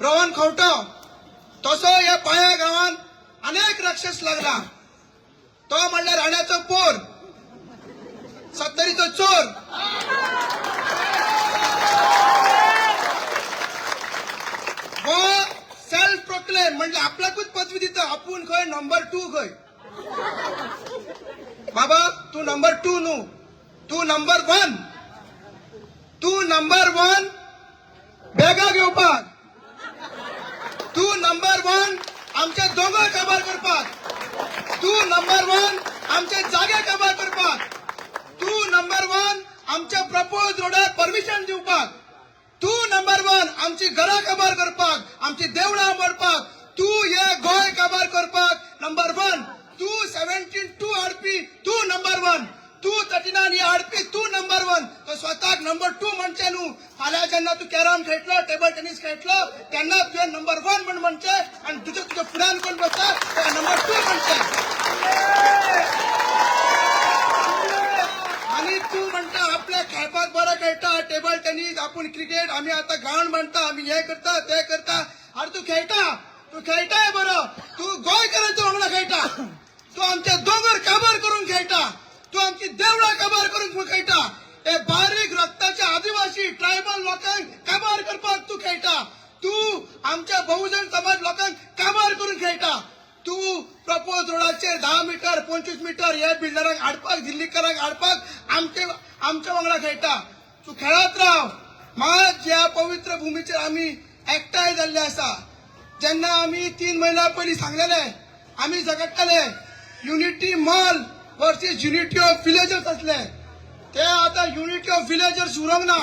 रोहन खवटो, तसो ह्या पाया गांवान अनेक राक्षस लागला. तो म्हणल्यार राण्याचो पोर, सत्तरीचो चोर. हो सेल्फ प्रोक्लेम म्हणल्यार आपल्याकूच पदवी दिता, आपूण खंय नंबर 2 खंय. बाबा तूं नंबर 2 न्हू, तूं नंबर 1. तूं नंबर 1 बेगा घेवपाक, तूं नंबर 1 आमचे दोंगर काबार करपाक, तूं नंबर 1 आमचे जागे काबार करपाक, तूं नंबर 1 आमच्या प्रपोज रोडार परमिशन दिवपाक, तूं नंबर 1 आमची घरां काबार करपाक, आमची देवळां मोडपाक, तूं हे गोंय काबार करपाक नंबर 1. तूं 17(2) हाडपी तूं नंबर 1, तूं 39 हाडपी तूं नंबर 1. तो स्वताक नंबर 2 म्हणचे न्हू. फाल्यां जेन्ना तूं कॅरम खेळटलो, टेबल टेनीस खेळटलो, तेन्ना तुवें नंबर 1 म्हण म्हणचे आनी तुजे तुज्या फुड्यान कोण बसता ताका नंबर 2 म्हणचे. आनी तूं म्हणटा आपल्या खेळपाक बरो खेळटा टेबल टेनीस, आपूण क्रिकेट, आमी आतां ग्रावंड म्हणटा, आमी हें करता तें करता. आरे तूं खेळटा, तूं खेळटाय बरो, तूं गोंयकारांच्या वांगडा खेळटा, तूं आमचे दोंगर काबार करून खेळटा, तूं आमची देवळां काबार करून खेळटा, हे बारीक रक्ताचे आदिवासी ट्रायबल लोकांक काबार करपाक तूं खेळटा, तूं आमच्या बहुजन समाज लोकांक काबार करून खेळटा. तूं प्रपोज रोडाचेर 10 मिटर 25 मिटर हे बिल्डरांक हाडपाक, दिल्लीकारांक हाडपाक आमचे आमच्या वांगडा खेळटा. तूं खेळत राव. मात ह्या पवित्र भुमीचेर आमी एकठांय जाल्ले आसा. जेन्ना आमी 3 म्हयन्या पयलीं सांगलेले आमी झगडटाले unity mall versus unity of villagers आसले, ते आतां युनिटी ऑफ विलेजर्स उरोंक ना,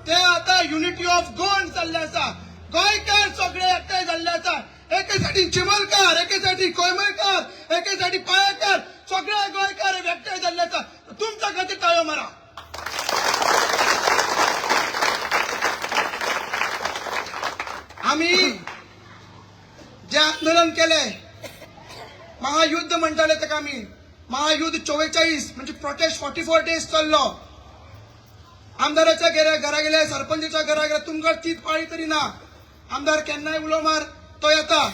ते आतां युनिटी ऑफ गोंय जाल्ले आसा. गोंयकार सगळे एकठांय जाल्ले आसा. एके सायडीन चिमलकार, एके सायडीन कोयमलकार, एके सायडीन पायेकार, सगळे गोंयकार एकठांय जाल्ले आसा. तुमच्या खातीर टाळयो मारा. आमी जे आंदोलन केले, महायुद्ध म्हणटाले ताका आमी, महायुद्ध 44 म्हणजे प्रोटेस्ट 44 डेज चल्लो. आमदाराच्या घरा गेले, सरपंचाच्या घरा गेले, तुमकां तीच पाळी तरी ना. आमदार केन्नाय उलो मार तो येता.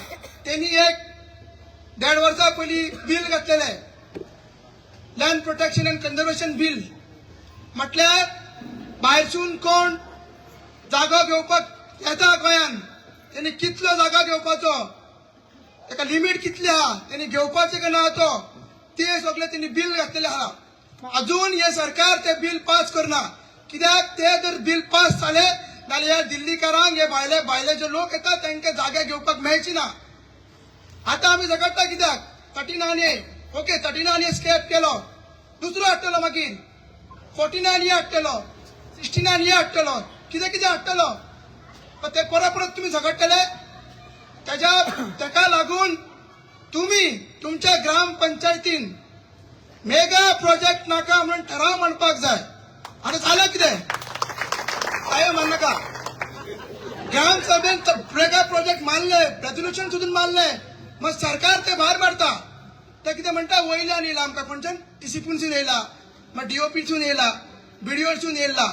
तेणी 1.5 वर्सां पयलीं बील घातलेलें, land protection and conservation bill. म्हटल्यार भायरसून कोण जागो घेवपाक येता गोंयान, तेणी कितलो जागा घेवपाचो, ताका लिमीट कितली आहा, तेणी घेवपाचें काय ना तो, ते सगळे तेणी बील घातलेले आहा. अजून हे सरकार ते बील पास करना. कित्याक ते जर बील पास जाले जाल्यार ह्या दिल्लीकारांक, हे भायले भायले जे लोक येतात तांकां जागे घेवपाक मेळची ना. आतां आमी झगडटा कित्याक? 39A, okay, 39A scrap केलो, दुसरो हाडटलो, मागीर 49A हाडटलो, 69A हाडटलो, कितें कितें हाडटलो. ते परत परत तुमी झगडटले. तेज्या ताका लागून तुमी तुमच्या ग्रामपंचायतीन मेगा प्रोजेक्ट नाका म्हणून ठराव म्हणपाक जाय. आनी जालें कितें? काय मान्नाका. ग्रामसभेन मेगा प्रोजेक्ट मानले, रेजोल्युशन सुद्दां मानले, मग सरकार ते भायर मारता. ते कितें म्हणटा, वयल्यान येयला आमकां, खंयच्यान टीसीपीसून येयला, मग डीओपीसून येयला, बीडीओसून येयला.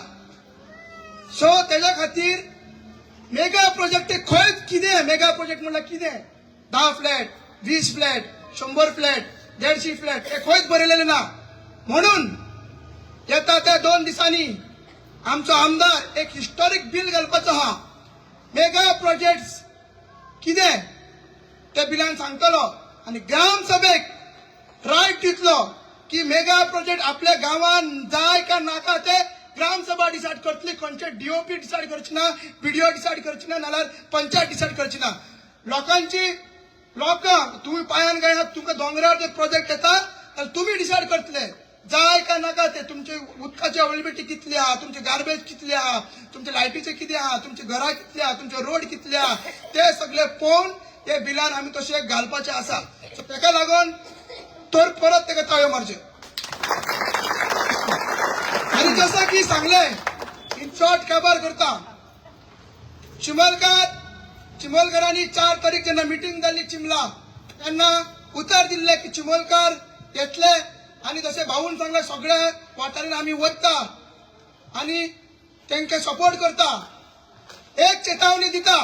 सो तेज्या खातीर मेगा प्रोजेक्ट ते खंयच कितें मेगा प्रोजेक्ट म्हणल्यार कितें? 10 फ्लॅट, 20 फ्लॅट, 100 फ्लॅट, 150 फ्लॅट, हे खंयच बरयलेलें ना. म्हणून येता त्या 2 दिसांनी आमचो आमदार एक हिस्टॉरीक बील घालपाचो आहा. मेगा प्रोजेक्ट कितें ते बिलान सांगतलो आनी ग्रामसभेक रायट दितलो की मेगा प्रोजेक्ट आपल्या गांवान जाय काय नाका ते ग्रामसभा डिसायड करतली. खंयचे डीओपी डिसायड करची ना, बीडीओ डिसायड करची ना, नाल्यार पंचायत डिसायड करची ना. लोकांची लोकां तुमी पांयान गायना, तुमकां दोंगरार जर प्रोजेक्ट येता जाल्यार तुमी डिसायड करतले जाय काय नाका ते. तुमचे उदकाची अवेलेबिलिटी कितली आहा, तुमचे गार्बेज कितली आहा, तुमचे लायटीचे कितें आहा, तुमचे घरां कितली आहा, तुमचे रोड कितले आहा, ते सगळे पळोवन ते बिलान आमी तशें घालपाचें आसा. सो तेका लागून तर परत तेका ताळयो मारच्यो. आनी जसं की सांगलें, इन शॉर्ट काबार करता, चिमलकार चिमलकरांनी 4 तारीख जेन्ना मिटींग जाल्ली चिमला, तेन्ना उतर दिल्लें की चिमलकार येतले. आनी जशें भाऊन सांगलें, सगळ्या वाठारांनी आमी वता आनी तांकां सपोर्ट करता. एक चेतावणी दिता,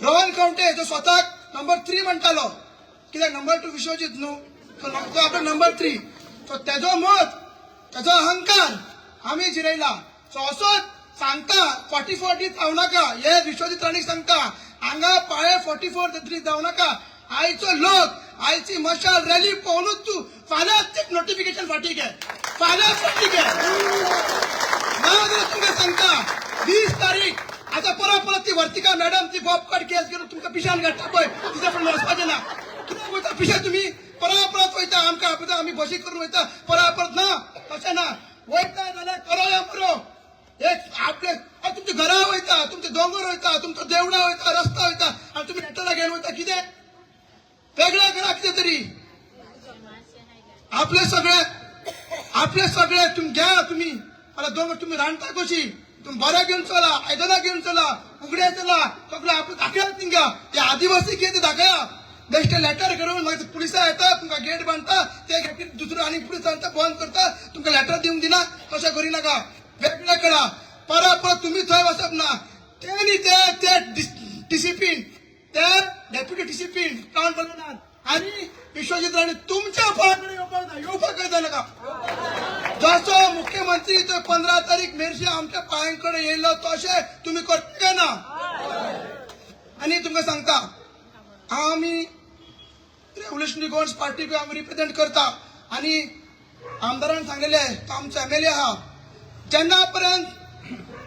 रोहन खंवटे जो स्वताक नंबर 3 म्हणटालो, कित्याक नंबर 2 विश्वजीत न्हू, तो आपलो नंबर 3, सो तेजो मत, तेजो अहंकार आमी जिरयला. सो असोच सांगता, 44 दीस जावं नाका. हे विश्वजीत राणेक सांगता, हांगा पाळे 44 दीस जावं नाका. आयचो लोक, आयची मशाल रॅली पळोवनूच तूं फाल्यांच एक नोटिफिकेशन फाटी घे, फाल्यांच फाटी घे. ना जाल्यार तुमकां सांगता, 20 तारीख आतां परत परत ती वर्तिका मॅडम ती बॉबकट केस घेवन तुमकां पिशान काडटा पळय, तिच्या फुडें वचपाचें ना. कित्याक वयता पिशे तुमी? परत परत वयता, आमकां आपयता, आमी बशी करून वयता परत परत. ना, तशें ना. वयता जाल्यार करो या पुरो. एक आपले तुमच्या घरा वयता, तुमचे दोंगर वयता, तुमचो देवळां वयता, रस्ता वयता, आनी तुमी लेटरां घेवन वयता. कितें वेगळ्या करा कितें तरी. आपले सगळे, आपले सगळे तुमी घ्या. तुमी आतां दोंगर तुमी रांदता कशी, तुमी बरें घेवन चला, आयदनां घेवन चला, उगडे चला, सगळें आपलें दाखयात तिंगा. ते आदिवासी कितें ते दाखया. बेश्टे लेटर करून मागीर पुलिसां येता, तुमकां गेट बांदता, ते गेटीर दुसरो आनी पुलीस आणता, बंद करता, तुमकां लेटर दिवंक दिना. तशें करिनाका, वेगळें करा. परत परत तुमी थंय वचप ना. ते न्ही ते ते डिसिप्लीन, ते डेप्युटी डिसिप्लीन टावन प्लॅनर आनी विश्वजीत राणे तुमच्या पांयाकडेन येवपाक जाय, येवपाक जाय नाका. जसो मुख्यमंत्री तो 15 तारीख मेरशे आमच्या पायांकडे येयलो, तशें तुमी करता काय ना? आनी तुमकां सांगता, आमी रेव्होल्युशनरी गोवन्स पार्टीक आमी रिप्रेझेंट करता आनी आमदारान सांगलेले, तो आमचो एमएलए आहा. जेन्ना पर्यंत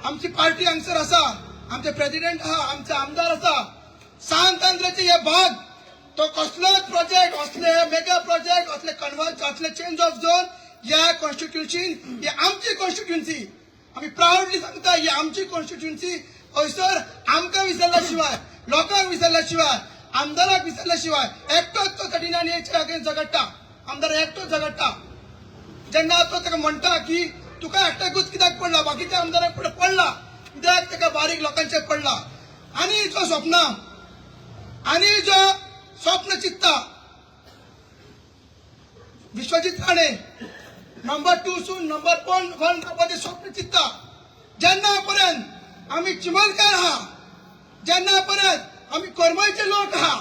आमची पार्टी हांगसर आसा, आमचे प्रेसिडेंट आहा, आमचे आमदार आसा, सांत आंद्रेचे हे भाग तो कसलोच प्रोजेक्ट, असले मेगा प्रोजेक्ट, असले कन्वर्ट, असले चेंज ऑफ झोन ह्या कॉन्स्टिट्युन्सीन, ही आमची कॉन्स्टिट्युन्सी, आमी प्रावडली सांगता, ही आमची कॉन्स्टिट्युन्सी. हयसर आमकां विसरल्या शिवाय, लोकांक विसरल्या शिवाय, आमदाराक विसरल्या शिवाय, एकटोच तो 39 एच्या अगेन्स्ट झगडटा. आमदार एकटोच झगडटा. जेन्ना तो ताका म्हणटा की तुका एकट्याकूच कित्याक पडला, बाकीच्या आमदाराक पडला कित्याक, ताका बारीक लोकांचे पडला. आनी जो स्वप्न, आनी जो स्वप्न चित्ता विश्वजीत राणे नंबर 2 सून नंबर 1 जावपाचें स्वप्न चित्ता, जेन्ना पर्यंत आमी चिमलकार आहा, जेन्ना पर्यंत आमी करमळचे लोक आहा,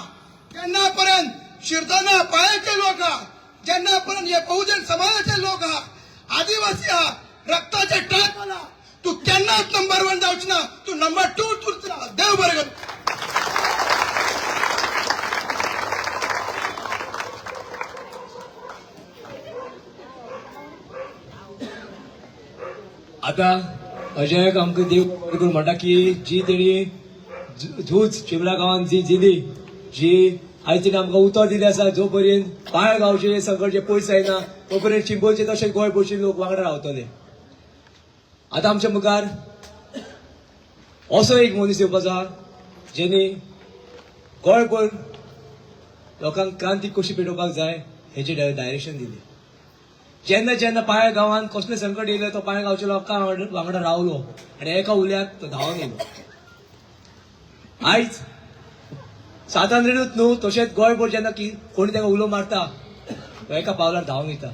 तेन्ना पर्यंत शिरदोना पायाचे लोक आहा, जेन्ना पर्यंत हे बहुजन समाजाचे लोक आहा, आदिवासी आहा, रक्ताचे ट्रक आला. तू केन्नाच नंबर वन जावच ना, तू नंबर टू उरतला. देव बरें करूं. आता अजयक आमकां देव बरें करूं म्हणटा की जी तेणी झूज चिंबला गांवांत जी जिली, जी आयज तेणी आमकां उतर दिलें आसा, जो पर्यंत पांय गांवचे संकट जे पयस जायना तो पर्यंत चिंबलचे तशेंच गोंय भरचे लोक वांगडा रावतले. आतां आमच्या मुखार असो एक मनीस येवपाचो आसा जेणी गोंयभर लोकांक क्रांती कशी पेटोवपाक जाय हेची डायरेक्शन दिली. जेन्ना जेन्ना पांय गांवांत कसलें संकट येयलें तो पांय गांवच्या लोकां वांगडा रावलो आनी एका उल्याक तो धांवन येयलो. आयज सातांद्रेनूच न्हू तशेंच गोंयभर जेन्ना की कोणी ताका उलो मारता तो एका पावलार धांवन वयता.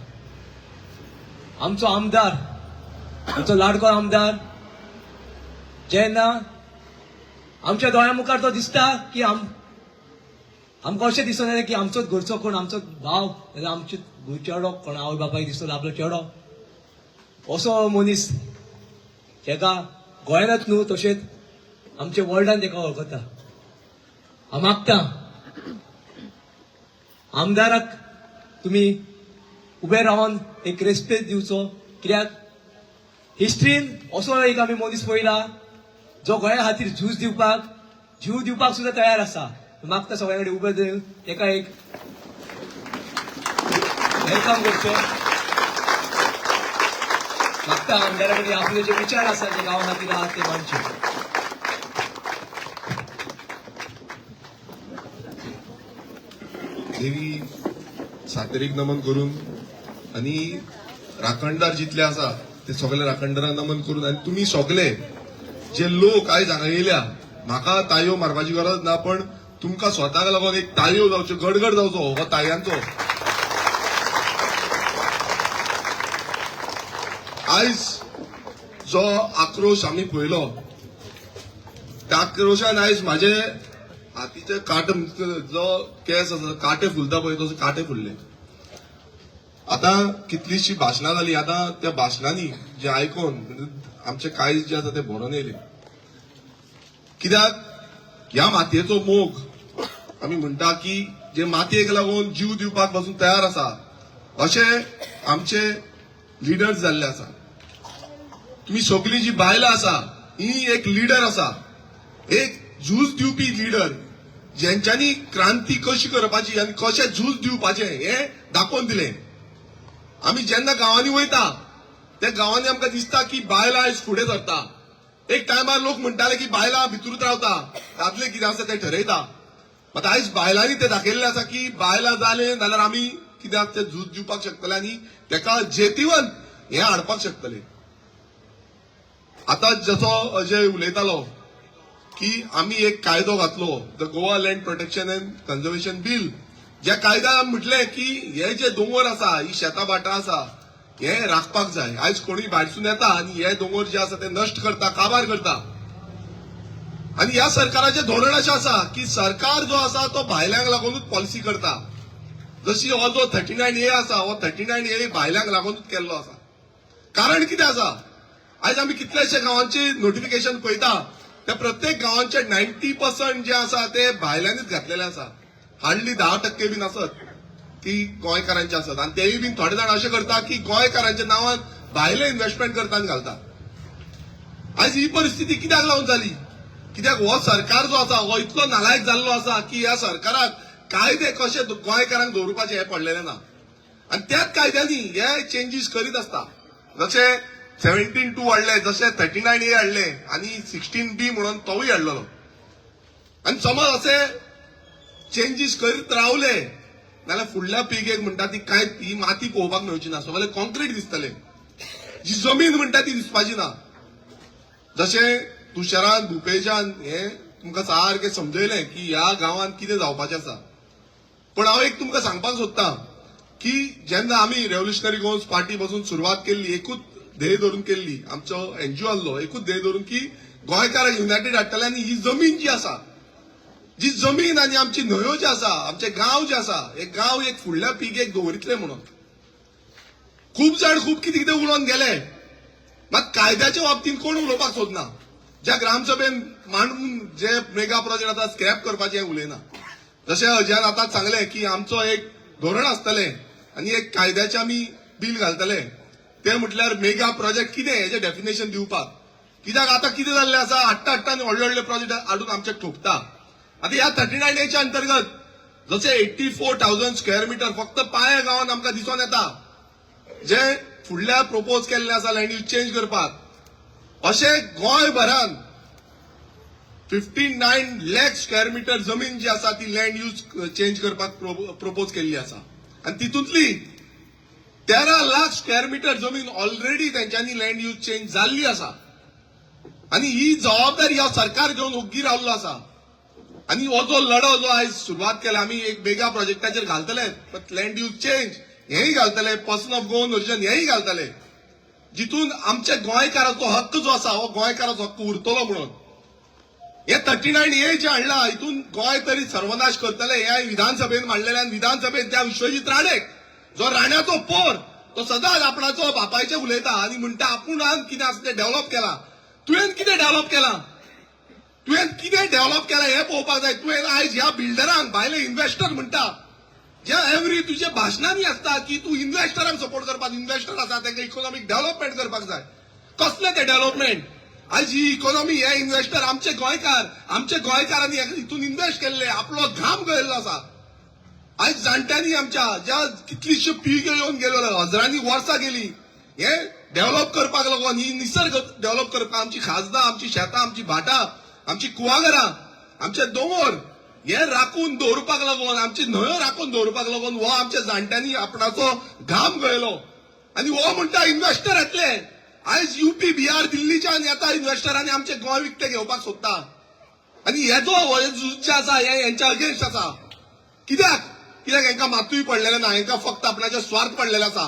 आमचो आमदार, आमचो लाडको आमदार जेन्ना आमच्या दोळ्या मुखार तो दिसता की आमकां अशें दिसून येता की आमचोच घरचो कोण, आमचोच भाव, नाजाल्यार आमचो चेडो कोण आवय बापायक दिसतलो आपलो चेडो, असो मनीस जेका गोंयांतच न्हू तशेंच आमच्या वर्ल्डान तेका वळखता. हांव मागता आमदाराक तुमी उबे रावन एक रेस्पेद दिवचो, कित्याक हिस्ट्रीन असो एक आमी मनीस पळयला जो गोंया खातीर झूज दिवपाक, जीव दिवपाक सुद्दां तयार आसा. मागता सगळ्या कडेन उबे दिवन तेका एक welcome करचें. मागता आमदारा कडेन आपले जे विचार आसा जे गांवा खातीर आहा ते मांडचे. देवी सातेरीक नमन करून आनी राखणदार जितले आसा ते सगळे राखणदारांक नमन करून आनी तुमी सगळे जे लोक आयज हांगा येयल्या, म्हाका ताळयो मारपाची गरज ना, पण तुमकां स्वताक लागून एक ताळयो जावच्यो, गडगड जावचो हो ताळयांचो. आयज जो आक्रोश आमी पळयलो त्या आक्रोशान आयज म्हाजे हातीचे कांटे, जो केंस आसा कांटे फुलता पळय तसो कांटे फुल्ले. आतां कितलीशी भाशणां जाली, आतां त्या भाशणांनी जे आयकोन आमचे काळीज जे आसा ते भरोन येयले. कित्याक ह्या मातयेचो मोग आमी म्हणटा की जे मातयेक लागून जीव दिवपाक पासून तयार आसा अशे आमचे लिडर्स जाल्ले आसा. तुमी सगळीं जी बायलां आसा ही एक लिडर आसा, एक झूज दिवपी लिडर, जेंच्यांनी क्रांती कशी करपाची आनी कशें झूज दिवपाचें हें दाखोवन दिलें. आमी जेन्ना गांवांनी वयता त्या गांवांनी आमकां दिसता की बायलां आयज फुडें सरता. एक टायमार लोक म्हणटाले की बायलां भितरूच रावता, दादले कितें आसा तें ठरयता. मात आयज बायलांनी तें दाखयल्लें आसा की बायलां जालें जाल्यार आमी कित्याक तें झूज दिवपाक शकतले आनी तेका जेतिवन हें हाडपाक शकतले. आतां जसो अजय उलयतालो की आमी एक कायदो घातलो, the Goa land protection and conservation bill, ज्या कायद्यान आमी म्हटलें की हे जे दोंगर आसा, ही शेतां भाटां आसा, हे राखपाक जाय. आयज कोणूय भायरसून येता आनी हे दोंगर जे आसा ते नश्ट करता, काबार करता. आनी ह्या सरकाराचें धोरण अशें आसा की सरकार जो आसा तो भायल्यांक लागूनच पॉलिसी करता. जशी हो जो 39A आसा, हो 39A भायल्यांक लागूनच केल्लो आसा. कारण कितें आसा, आयज आमी कितलेशे गांवांची नोटिफिकेशन पळयता, त्या प्रत्येक गांवांचे 90% जे आसा ते भायल्यांनीच घातलेले आसा. हार्डली 10% बी नासत ती गोंयकारांचे आसत. आनी तेय बीन थोडे जाण अशें करता की गोंयकारांच्या नांवान भायले इन्व्हेस्टमेंट करता आनी घालता. आयज ही परिस्थिती कित्याक लागून जाली, कित्याक हो सरकार जो आसा हो इतलो नालायक जाल्लो आसा की ह्या सरकाराक कायदे कशे गोंयकारांक दवरुपाचे हें पडलेलें ना. आनी त्याच कायद्यांनी हे चेंजीस करीत आसता. जशे 17(2) हाडले, जशे 39A हाडले आनी 16B म्हणून तोवूय हाडलेलो. आनी समज अशे चेंजीस करीत रावले जाल्यार फुडल्या पिळगेक म्हणटा ती कांय ही माती पळोवपाक मेळची ना, सगळे कॉन्क्रीट दिसतले, जी जमीन म्हणटा ती दिसपाची ना. जशें तुषारान भुपेशान हे तुमकां सारकें समजयलें की ह्या गांवांत कितें जावपाचें आसा. पण हांव एक तुमकां सांगपाक सोदता की जेन्ना आमी रेव्होल्युशनरी गोवन्स पार्टी पासून सुरवात केल्ली, एकूच ध्येय धरून केल्ली, आमचो एनजीओ आहलो, एकूच ध्येय धरून की गोंयकारांक युनायटेड हाडटले आनी ही जमीन जी आसा, जी जमीन आनी आमची न्हंयो ज्यो आसा, आमचे गांव जे आसा, हे गांव एक फुडल्या पिळगेक दवरितले म्हणून. खूब जाण खूब कितें कितें उलोवन गेले, मात कायद्याच्या बाबतीत कोण उलोवपाक सोदना. ज्या ग्रामसभेन मांडून जे मेगा प्रोजेक्ट आतां स्क्रॅप करपाचें उलयना. जशें अजयान आतां सांगलें की आमचो एक धोरण आसतलें आनी एक कायद्याचें आमी बील घालतले, तें म्हटल्यार मेगा प्रोजेक्ट कितें हेजें डेफिनेशन दिवपाक. कित्याक आतां कितें जाल्लें आसा, हाडटा हाडटा आनी व्हडले व्हडले प्रोजेक्ट हाडून आमचे ठोकता. आतां ह्या 39 एच्या अंतर्गत जशें 84,000 स्क्वेअर मिटर फक्त पाया गांवांत आमकां दिसून येता, जे फुडल्या प्रपोज केल्ले आसा लँड यूज चेंज करपाक, अशें गोंयभरान 59 लॅक स्क्वेअर मिटर जमीन जी आसा ती लँड यूज चेंज करपाक प्रपोज केल्ली आसा. आनी तितूंतली 13 लाख स्क्वेअर मिटर जमीन ऑलरेडी तेंच्यांनी लँड यूज चेंज जाल्ली आसा. आनी ही जबाबदारी ह्या सरकार घेवन ओग्गी रावल्लो आसा. आनी हो जो लढो जो आयज सुरवात केला, आमी एक मेगा प्रोजेक्टाचेर घालतले, बट लँड यूज चेंज हेंय घालतले, पर्सन ऑफ गोवन ओरिजन हेंय घालतले, जितून आमच्या गोंयकाराचो हक्क जो आसा हो गोंयकाराचो हक्क उरतलो म्हणून. हे 39 ए जे हाडला हितून गोंय तरी सर्वनाश करतले हे विधानसभेन मांडलेले. आनी विधानसभेन त्या विश्वजीत राणेक, जो राण्याचो पोर, तो सदांच आपणाचो बापायचे उलयता आनी म्हणटा आपूण कितें आसा तें डेव्हलप केलां. तुवें कितें डेव्हलप केलां, तुवें कितें डेव्हलप केलां हें पळोवपाक जाय. तुवें आयज ह्या बिल्डरांक, भायले इन्व्हेस्टर म्हणटा, ज्या एवरी तुज्या भाशणांनी आसता की तूं इन्व्हेस्टरांक सपोर्ट करपाक, इन्व्हेस्टर आसा तांकां इकॉनॉमीक डेव्हलपमेंट करपाक जाय. कसलें तें डेव्हलपमेंट? आयज ही इकॉनॉमी, हे इन्व्हेस्टर आमचे गोंयकार, आमचे गोंयकारांनी हितून इन्व्हेस्ट केल्ले, आपलो घाम गळयल्लो आसा. आयज जाणट्यांनी आमच्या ज्या कितलीश्यो पिळग्यो येवन गेल्यो, हजारांनी वर्सां गेली हे डेव्हलप करपाक लागून, ही निसर्ग डेव्हलप करपाक, आमची खाजदां, आमची शेतां, आमची भाटां, आमची कुवाघरां, आमचे दोंगर हे राखून दवरपाक लागून, आमची न्हंयो राखून दवरपाक लागून हो आमच्या जाणट्यांनी आपणाचो घाम गळयलो. आनी हो म्हणटा इन्व्हेस्टर येतले. आयज युपी, बिहार, दिल्लीच्यान येता इन्व्हेस्टर आनी आमचे गोंय विकते घेवपाक सोदता. आनी हेजो झूज जे आसा हे हेंच्या अगेन्स्ट आसा. कित्याक? कित्याक हेंकां मातूय पडलेलें ना, हेंकां फक्त आपणाचे स्वार्थ पडलेले आसा.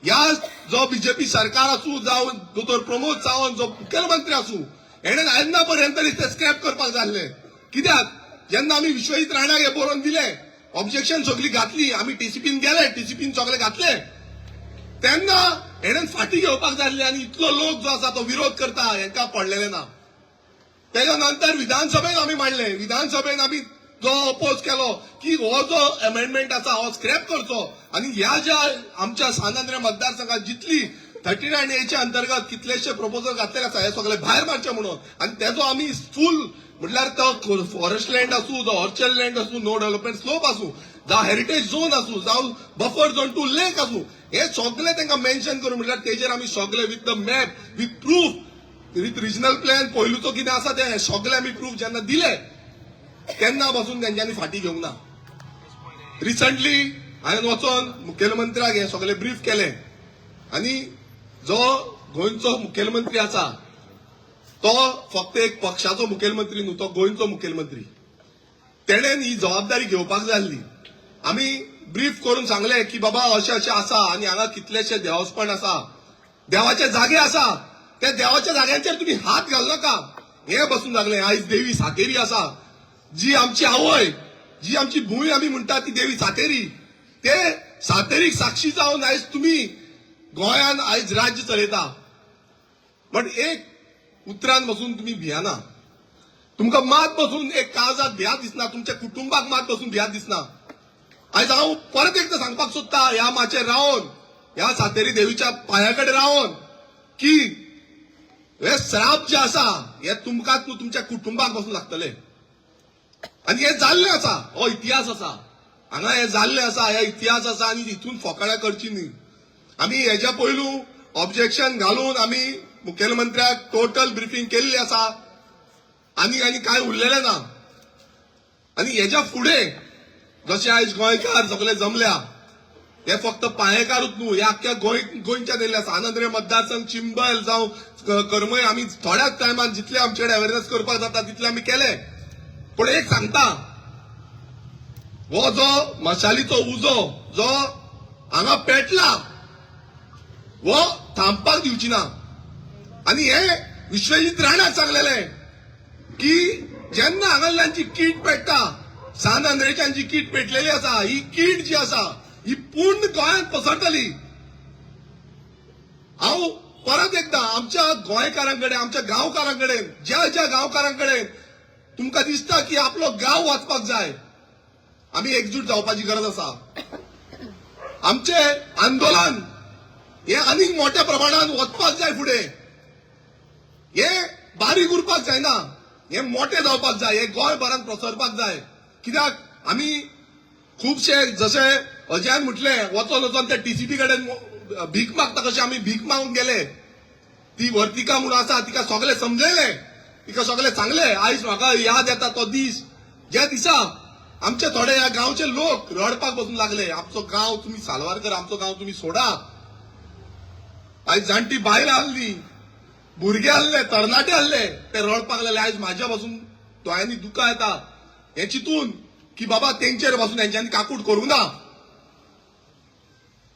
ह्या जो बीजेपी सरकार आसूं जावं दोतोर प्रमोद सावंत जो मुखेलमंत्री आसूं, हेणें आयजना पर्यंत तरी ते स्क्रॅप करपाक जाल्ले. कित्याक जेन्ना आमी विश्वजीत राणाक हे बरोवन दिले, ऑब्जेक्शन सगळी घातली, आमी टीसीपीन गेले, टीसीपीन सगळे घातले, तेन्ना हेणें फाटी घेवपाक जाल्ले. आनी इतलो लोक जो आसा तो विरोध करता, हेंकां पडलेले ना. तेच्या नंतर विधानसभेन आमी मांडले, विधानसभेन आमी जो अपोज केलो की हो जो अमेंडमेंट आसा हो स्क्रॅप करचो आनी ह्या ज्या आमच्या सान आंद्रे मतदारसंघात जितली 39 एच्या अंतर्गत कितलेशे प्रपोजल घातलेले आसा हे सगळे भायर मारचे म्हणून. आनी तेजो आमी फूल म्हटल्यार तो फॉरेस्ट लँड आसूं, जावं ऑर्चर्ड लँड आसूं, नो डेव्हलपमेंट स्लोप आसूं, जावं हेरिटेज झोन आसूं, जावं बफर झोन टू लेक आसूं, हे सगळे तांकां मेन्शन करून म्हटल्यार तेजेर आमी सगळे with the map, with proof, with regional plan पयलूचो कितें आसा ते सगळे आमी प्रूफ जेन्ना दिले तेन्ना पासून तेंच्यांनी फाटी घेवंक ना. रिसंटली हांवें वचोन मुखेलमंत्र्याक हे सगळे ब्रीफ केले आनी जो गोंयचो मुखेलमंत्री आसा तो फक्त एक पक्षाचो मुखेलमंत्री न्हू, तो गोंयचो मुखेलमंत्री. तेणेन ही जबाबदारी घेवपाक जाय आसली. आमी ब्रीफ करून सांगले की बाबा अशें अशें आसा आनी हांगा कितलेशे देवस्पण आसा, देवाचे जागे आसा, त्या देवाच्या जाग्यांचेर तुमी हात घालनाका हे बसून सांगले. आयज देवी सातेरी आसा, जी आमची आवय, जी आमची भूंय आमी म्हणटा ती देवी सातेरी, ते सातेरीक साक्षी जावन आयज तुमी गोंयान आयज राज्य चलयता. बट एक उतरान बसून तुमी भियाना, तुमकां मात बसून एक काळजात भिया दिसना, तुमच्या कुटुंबाक मात बसून भिया दिसना. आयज हांव परत एकदां सांगपाक सोदता ह्या माचयेर रावन, ह्या सातेरी देवीच्या पांया कडेन रावन, की हे श्राप जे आसा हे तुमकांच न्हू तुमच्या कुटुंबाक बसून लागतले. आनी हे जाल्लें आसा, हो इतिहास आसा, हांगा हे जाल्लें आसा, हे इतिहास आसा आनी हितून फोकाणां करची न्ही. आमी हेज्या पयलू ऑब्जेक्शन घालून आमी मुखेलमंत्र्याक टोटल ब्रिफींग केल्ली आसा आनी आनी कांय उरलेलें ना. आनी हेज्या फुडें जशें आयज गोंयकार सगळे जमल्या, हे फक्त पांयेकारूच न्हू, हे आख्ख्या गोंयच्यान येयल्ले आसा. आनंद मतदारसंघ, चिंबल जावं करमय, आमी थोड्याच टायमान जितले आमचे कडेन अवेरनेस करपाक जाता तितले आमी केले. पूण एक सांगता, हो जो मशालीचो उजो जो हांगा पेटला हो थांबपाक दिवची ना. आनी हे विश्वजीत राणाक सांगलेले की जेन्ना हांगासरल्यान जी कीट पेट्टा, सान आंद्रेच्यान जी कीट पेटलेली आसा, ही कीट जी आसा ही पूर्ण गोंयांत पसरतली. हांव परत एकदा आमच्या गोंयकारां कडेन, आमच्या गांवकारां कडेन, ज्या ज्या गांवकारां कडेन तुमकां दिसता की आपलो गांव वाचपाक जाय, आमी एकजूट जावपाची गरज आसा. आमचे आंदोलन हे आनीक मोठ्या प्रमाणात वचपाक जाय फुडें. हे बारीक उरपाक जायना, हे मोठे जावपाक जाय, हे गोंयभरान प्रसरपाक जाय. कित्याक आमी खुबशे जशे अजयान म्हटलें, वचोन वचोन त्या टीसीपी कडेन भीक मागता कशें आमी भीक मागूंक गेले. ती वर्तिका म्हणून आसा, तिका सगळे समजयले, तिका सगळे सांगले. आयज म्हाका याद येता तो दीस ज्या दिसा आमचे थोडे ह्या गांवचे लोक रडपाक बसून लागले, आमचो गांव तुमी साल्वार कर, आमचो गांव तुमी सोडा. आयज जाणटी बायलां आहली, भुरगे आहले, तरणाटे आहले, ते रडपाक लागले. आयज म्हाज्या पासून दोळ्यांनी दुकां येता हें चिंतून की बाबा तेंचेर पासून हेंच्यांनी काकूट करूं ना.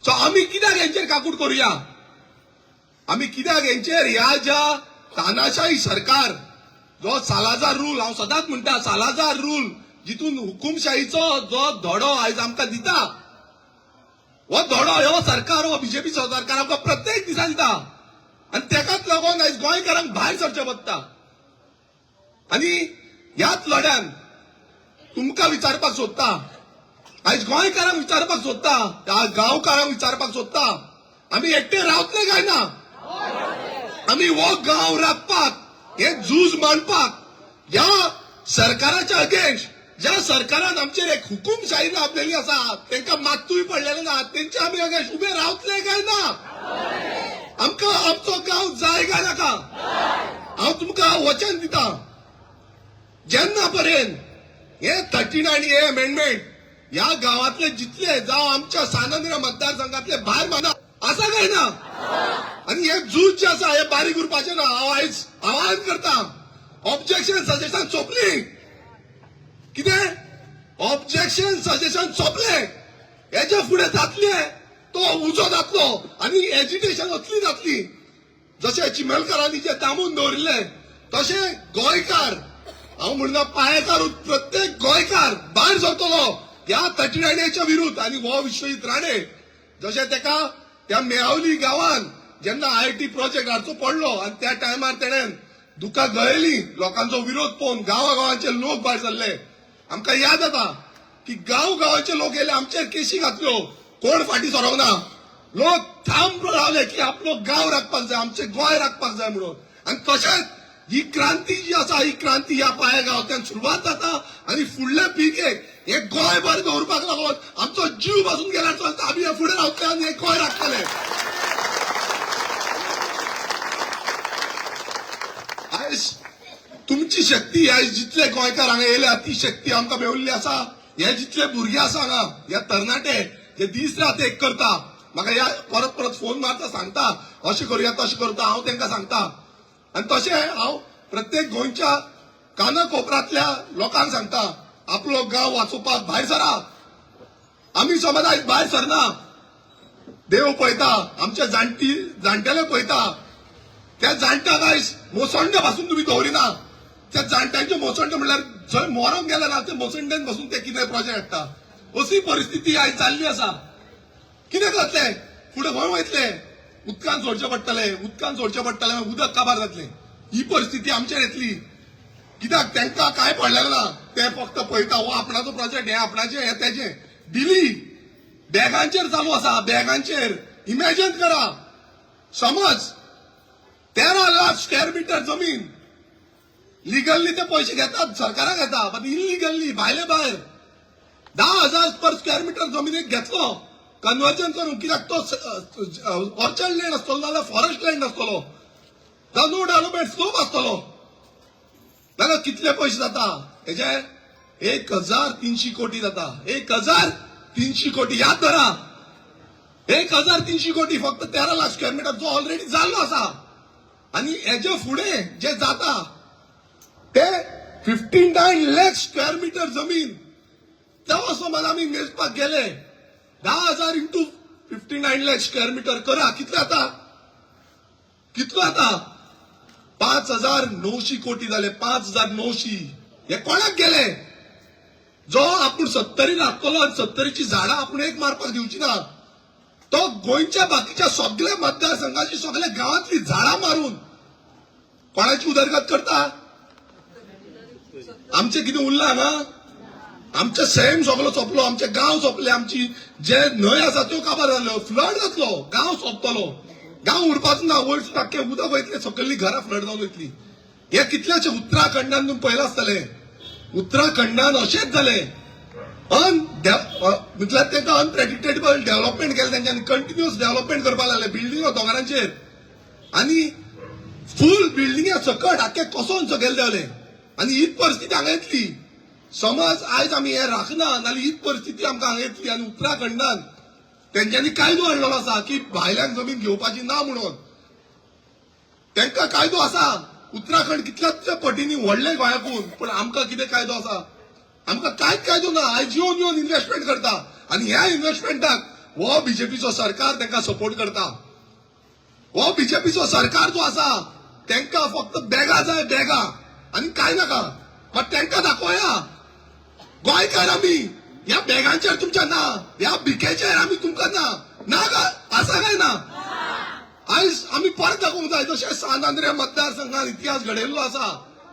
सो आमी कित्याक हेंचेर काकूट करुया? आमी कित्याक हेंचेर ह्या ज्या तानाशाही सरकार जो सालाजार रूल, हांव सदांच म्हणटा सालाजार रूल, जितून हुकुमशाहीचो जो धडो आयज आमकां दिता, हो धडो हो सरकार, हो बीजेपी सरकार आमकां प्रत्येक दिसा दिता. आनी तेकाच लागून आयज गोंयकारांक भायर सरचें पडटा. आनी ह्याच लढ्यान तुमकां विचारपाक सोदता, आयज गोंयकारांक विचारपाक सोदता, ह्या गांवकारांक विचारपाक सोदता, आमी एकटे रावतले काय ना? आमी हो गांव राखपाक, हे झूज मांडपाक ह्या सरकाराच्या अगेन्स्ट, ज्या सरकारान आमचेर एक हुकुमशाही लाबलेली आसा, तांकां मात्तूय पडलेले ना, तेंच्या आमी अगेन्स्ट उबे रावतले काय ना? आमकां आमचो गांव जाय काय नाका? हांव तुमकां वचन दिता, जेन्ना पर्यंत हे 39A amendment ह्या गांवांतले जितले जावं आमच्या सानंद्र मतदारसंघातले भायर माना आसा काय ना? आनी हे झूज जे आसा हे बारीक उरपाचें ना. हांव आयज आवाहन करता, ऑब्जेक्शन सजेशन सोंपली. कितें ऑब्जेक्शन सजेशन सोंपले? हेच्या फुडें जातले तो उजो जातलो आनी एजिटेशन असली जातली जशें चिमेलकारांनी जे दामून दवरिल्ले तशें गोंयकार, हांव म्हणना पांयेकार, प्रत्येक गोंयकार भायर सरतलो ह्या 39Aच्या विरुद्ध. आनी हो विश्वजीत राणे जशें तेका त्या मेळावली गांवान जेन्ना IIT project हाडचो पडलो आनी त्या टायमार तेणेन दुकां गळयली, लोकांचो विरोध पळोवन गांवागांवांचे लोक भायर सरले. आमकां याद जाता की गांव गांवाचे लोक येयले, आमचेर केशी घातल्यो, कोण फाटीं सरोंक ना. लोक थांब रावले की आपलो गांव राखपाक जाय, आमचें गोंय राखपाक जाय म्हणून. आनी तशेंच ही क्रांती जी आसा, ही क्रांती ह्या पांया गांवांतल्यान सुरवात जाता आनी फुडल्या पिळगेक हे गोंयभर दवरपाक लागून आमचो जीव पासून गेल्यार चलता, आमी हे फुडें रावतले आनी हे गोंय राखतले. आयज तुमची शक्ती, आयज जितले गोंयकार हांगा येयल्या ती शक्ती आमकां मेळिल्ली आसा. हे जितले भुरगे आसा हांगा, हे तरणाटे जे दीस रात एक करता, म्हाका ह्या परत परत फोन मारता, सांगता अशें करुया तशें करता, हांव तांकां सांगता. आनी तशें हांव प्रत्येक गोंयच्या काना कोपरांतल्या लोकांक सांगता, आपलो गांव वाचोवपाक भायर सरा. आमी समज आयज भायर सरना, देव पळयता, आमच्या जाणटेले पळयता. त्या जाणट्याक आयज मोसंडे पासून तुमी दवरिना. त्या जाणट्यांचे मोसंडे म्हणल्यार जंय मरोंक गेले ना ते मोसंडेन बसून ते कितें प्रोजेक्ट हाडटा. अशी परिस्थिती आयज जाल्ली आसा. कितें जातलें फुडें? खंय वयतले? उदकान सोडचें पडटलें, उदकान सोडचें पडटलें, उदक काबार जातलें. ही परिस्थिती आमचेर येतली. कित्याक तांकां कांय पडलेलें ना, ते फक्त पळयता हो आपणाचो प्रोजेक्ट, हें आपणाचें, हें तेजें. दिली बॅगांचेर चालू आसा, बॅगांचेर. इमॅजिन करा, समज 13 लाख स्क्वेअर मिटर जमीन लिगल्ली ते पैसे घेतात, सरकाराक घेता, बट इलिगल्ली भायले भायर 10,000 पर स्क्वेअर मिटर जमिनीक घेतलो कन्वर्जन करून. कित्याक तो ऑर्चर्ड लँड आसतलो नाजाल्यार फॉरेस्ट लँड आसतलो, नो डेव्हलपमेंट स्लोप आसतलो, जाल्यार कितले पयशे जाता हेजे? 1,300 कोटी जाता. 1,300 कोटी, याद धरा, 1,300 कोटी फक्त 13 लाख स्क्वेअर मिटर जो ऑलरेडी जाल्लो आसा. आनी हेजे फुडें जे जाता ते 59 लाख स्क्वेअर मिटर जमीन. तेव्हा समज आमी मेजपाक गेले 10,000 इंटू 59 लाख स्क्वेअर मिटर करा, कितले जाता? कितलो जाता? 5,900 कोटी जाले. 5,900 हे कोणाक गेले? जो आपूण सत्तरी राखतलो आनी सत्तरीची झाडां आपूण एक मारपाक दिवची ना, तो गोंयच्या बाकीच्या सगळ्या मतदारसंघाची सगळ्या गांवांतली झाडां मारून कोणाची उदरगत करता? आमचे कितें उरलां हांगा? आमचे सैम सगलो सोंपलो, आमचे गांव सोंपले, आमची जे न्हंय आसा त्यो काबार जाल्यो, फ्लड जातलो, गांव सोंपतलो, गांव उरपाचो ना. वयर सुद्दां आख्खें उदक वयतलें, सकयलीं घरां फ्लड जावन वयतली. हे कितल्याशे उत्तराखंडान तुमी पळयलां आसतलें, उत्तराखंडान अशेंच जालें. अन म्हटल्यार तांकां अनप्रेडिक्टेबल डेव्हलपमेंट केलें तेंच्यांनी, कंटिन्युअस डेव्हलपमेंट करपाक लागले बिल्डिंगो दोंगरांचेर आनी फूल बिल्डिंगा सकट आख्खे कोसोन सकयल देंवले. आनी हीच परिस्थिती हांगा येतली. समज आयज आमी हें राखना नाल्यार हीच परिस्थिती आमकां हांगा येतली. आनी उत्तराखंडान तेंच्यांनी कायदो हाडलेलो आसा की भायल्यांक जमीन घेवपाची ना म्हणून. तांकां कायदो आसा. उत्तराखंड कितल्याच पटींनी व्हडले गोंयाकून, पूण आमकां कितें कायदो आसा? आमकां कांयच कायदो ना. आयज येवन येवन इन्व्हेस्टमेंट करता आनी ह्या इन्व्हेस्टमेंटाक हो बीजेपीचो सरकार तांकां सपोर्ट करता. हो बीजेपीचो सरकार जो आसा तांकां फक्त बॅगां जाय, बॅगां आनी कांय नाका. मात तांकां दाखोवया गोंयकार आमी ह्या बॅगांचेर तुमच्या ना, ह्या भिकेचेर आमी तुमकां ना ना आसा काय ना? आयज आमी परत दाखोवंक जाय, जशें सांत आंद्रे मतदारसंघात इतिहास घडयल्लो आसा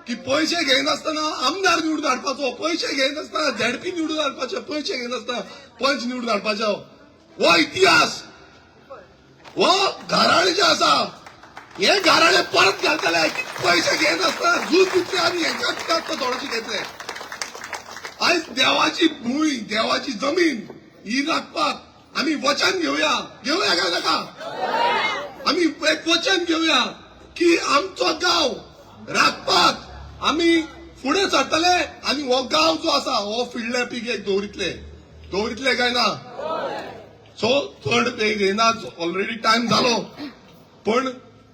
की पयशे घेयनासतना आमदार निवडून हाडपाचो, पयशे घेयनासतना झेडपी निवडून हाडपाचे, पयशे घेयनासतना पंच निवडून हाडपाचो. हो इतिहास हो घराणे जे आसा हे घराणे परत घालतले की पयशे घेयनासतना झूज दितले आनी हेंच्या कित्याक थोडेशे घेतले. आयज देवाची भूंय, देवाची जमीन ही राखपाक आमी वचन घेवया. घेवया काय नाका? आमी एक वचन घेवया की आमचो गांव राखपाक आमी फुडें सरतले आनी हो गांव जो आसा हो फिडले पीक एक दवरितले. दवरितले काय ना? सो चड ते घेयना, ऑलरेडी टायम जालो. पण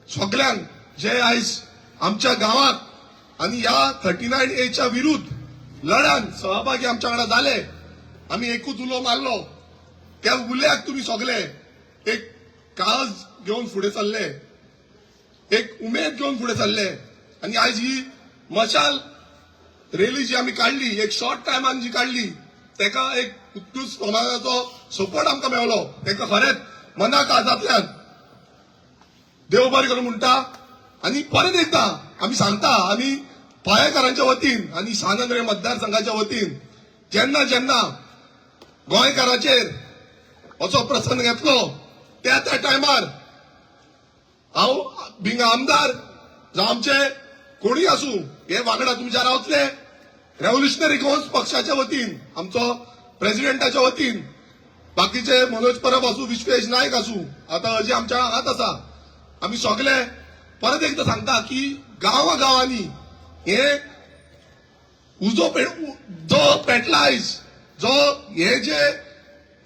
सगल्यांक जे आयज आमच्या गांवाक आनी ह्या 39 एच्या विरुद्ध लढ्यान सहभागी आमच्या वांगडा जाले, आमी एकूच उलो मारलो, त्या उल्याक तुमी सगले एक काळज घेवन फुडें सरले, एक उमेद घेवन फुडें सरले. आनी आयज ही मशाल रेली जी आमी काडली, एक शॉर्ट टायमान जी काडली, तेका एक उत्कृश्ट प्रमाणाचो सपोर्ट आमकां मेवलो. तेका खरेंच मना काळजांतल्यान देव बरें करूं म्हणटा. आनी परत एकदां आमी सांगता, आमी पायेकारांच्या वतीन आनी सांत आंद्रे मतदारसंघाच्या वतीन जेन्ना जेन्ना गोंयकाराचेर असो प्रसंग येतलो त्या त्या टायमार हांव बिंग आमदार जावं आमचे कोणूय आसूं हे वांगडा तुमच्या रावतले. रेव्होल्युशनरी गोवन्स पक्षाच्या वतीन, आमचो प्रेसिडेंटाच्या वतीन, बाकीचे मनोज परब आसूं, विश्वेश नायक आसूं, आतां अजय आमच्या हात आसा, आमी सगले परत एकदां सांगता की गांवा गांवांनी हे उजो जो पेटला आयज, जो हे जे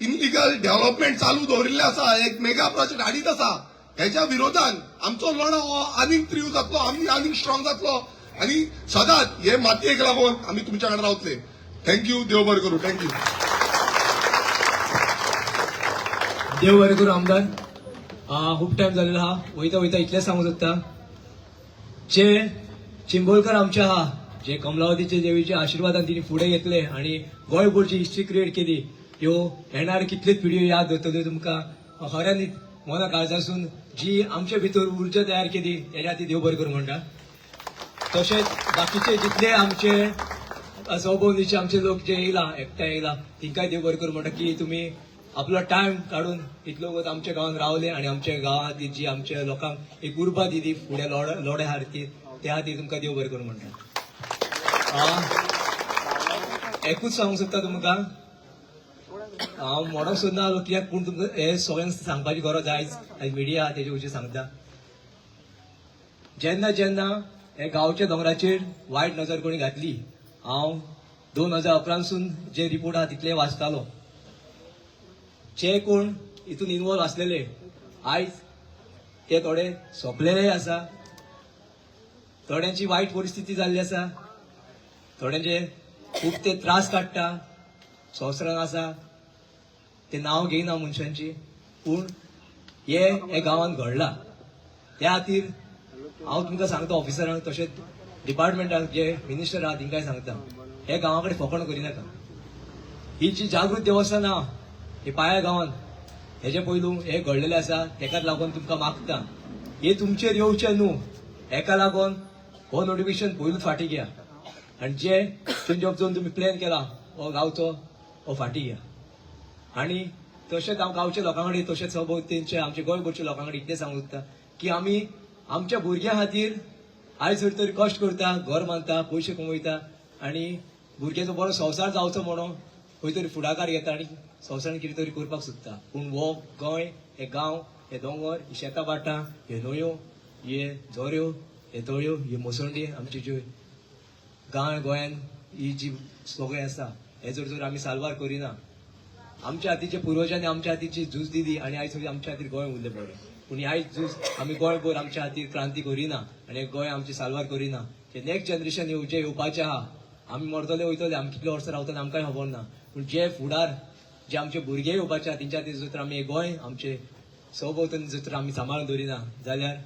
इलिगल डेव्हलपमेंट चालू दवरिल्ले आसा, एक मेगा प्रोजेक्ट हाडीत आसा, हेच्या विरोधान आमचो लढो हो आनीक तीव्र जातलो, आमी आनीक स्ट्रॉंग जातलो आनी सदांच हे मातयेक लागून आमी तुमच्या कडेन रावतले. Thank you, देव बरें करूं. Thank you. देव बरें करूं आमदार. खूब टायम जालेलो आहा, वयता वयता इतलेंच सांगूंक सोदता, जे चिंबोलकर आमचे आहा, जे कमलावतीचे देवीच्या आशिर्वादान तिणी फुडें घेतले आनी गोंयभरची हिस्ट्री क्रिएट केली, ह्यो येणार कितल्योच पिढयो याद दवरतल्यो तुमकां. खऱ्यांनी मना काळजासून जी आमचे भितर उर्जा तयार केली तेज्या खातीर देव बरें करूं म्हणटा. तशेंच बाकीचे जितले आमचे सभोवतीचे आमचे लोक जे येयला एकठांय येयला तेंकांय देव बरें करूं म्हणटा की तुमी आपलो टायम काडून इतलो वगत आमच्या गांवांत रावले आनी आमच्या गांवा खातीर जी आमच्या लोकांक एक उर्बा दिली फुडें लढ्या खातीर, त्या खातीर तुमकां देव बरें करूं म्हणटा. एकूच सांगूंक सोदता तुमकां, हांव म्हणूंक सोदना कित्याक, पूण तुमकां हे सगळ्यांक सांगपाची गरज आयज आयज मिडिया तेजे विशीं सांगता. जेन्ना जेन्ना हे गांवच्या दोंगराचेर वायट नजर कोणी घातली, हांव 2011 जे रिपोर्ट आहा तितले वाचतालो, जे कोण हितून इनवॉल्व आसलेले आयज ते थोडे सोंपलेले आसा, थोड्यांची वायट परिस्थिती जाल्ली आसा, थोड्यांचे खूब ते त्रास काडटा, संवसारान आसा, ते नांव घेयना मनशांची, पूण हे हे गांवांत घडला. त्या खातीर हांव तुमकां सांगता ऑफिसरांक तशेंच डिपार्टमेंटाक जे मिनिस्टर आहा तेंकांय सांगता, हे गांवा कडेन फकाणां करिनाका. ही जी जागृत देवस्थान आहा ही पाया गांवांत हेजे पयलू हे घडलेलें आसा, तेकाच लागून तुमकां मागता हे तुमचेर येवचें न्हू, हेका लागून हो नोटिफिकेशन पयलूच फाटीं घ्या आनी जे चेंज ऑफ झोन तुमी प्लॅन केला हो गांवचो हो फाटीं घ्या. आनी तशेंच हांव गांवच्या लोकां कडेन तशेंच सभोवतेंचे आमच्या गोंयभरच्या लोकां कडेन इतलें सांगूंक सोदता की आमी आमच्या भुरग्यां खातीर आयज जर तरी कश्ट करता, घर बांदता, पयशे कमयता आनी भुरग्याचो बरो संवसार जावचो म्हणून खंय तरी फुडाकार घेता आनी संवसारान कितें तरी करपाक सोदता. पूण हो गोंय, हे गांव, हे दोंगर, ही शेतां भाटां, हे न्हंयो, हे झऱ्यो, हे तळयो, हे मसंडी, आमची ज्यो गांव गोंयान ही जी सगळें आसा हे जर जर आमी साल्वार करिना, आमच्या हातीचे पुर्वजांनी आमच्या हातीची झूज दिली आनी आयज आमच्या खातीर गोंय उरलें बरें. पूण आयज झूज आमी गोंयभर आमच्या खातीर क्रांती करिना आनी गोंय आमची साल्वार करिना, जे नेक्स्ट जनरेशन जे येवपाचें आहा, आमी मरतले वयतले, आमी कितले वर्सां रावतले आमकांय खबर ना, पूण जे फुडार जे आमचे भुरगे येवपाचे आहा तेंच्या खातीर जर तर आमी गोंय आमचे सभोवतणी जर तर आमी सांबाळून दवरिना जाल्यार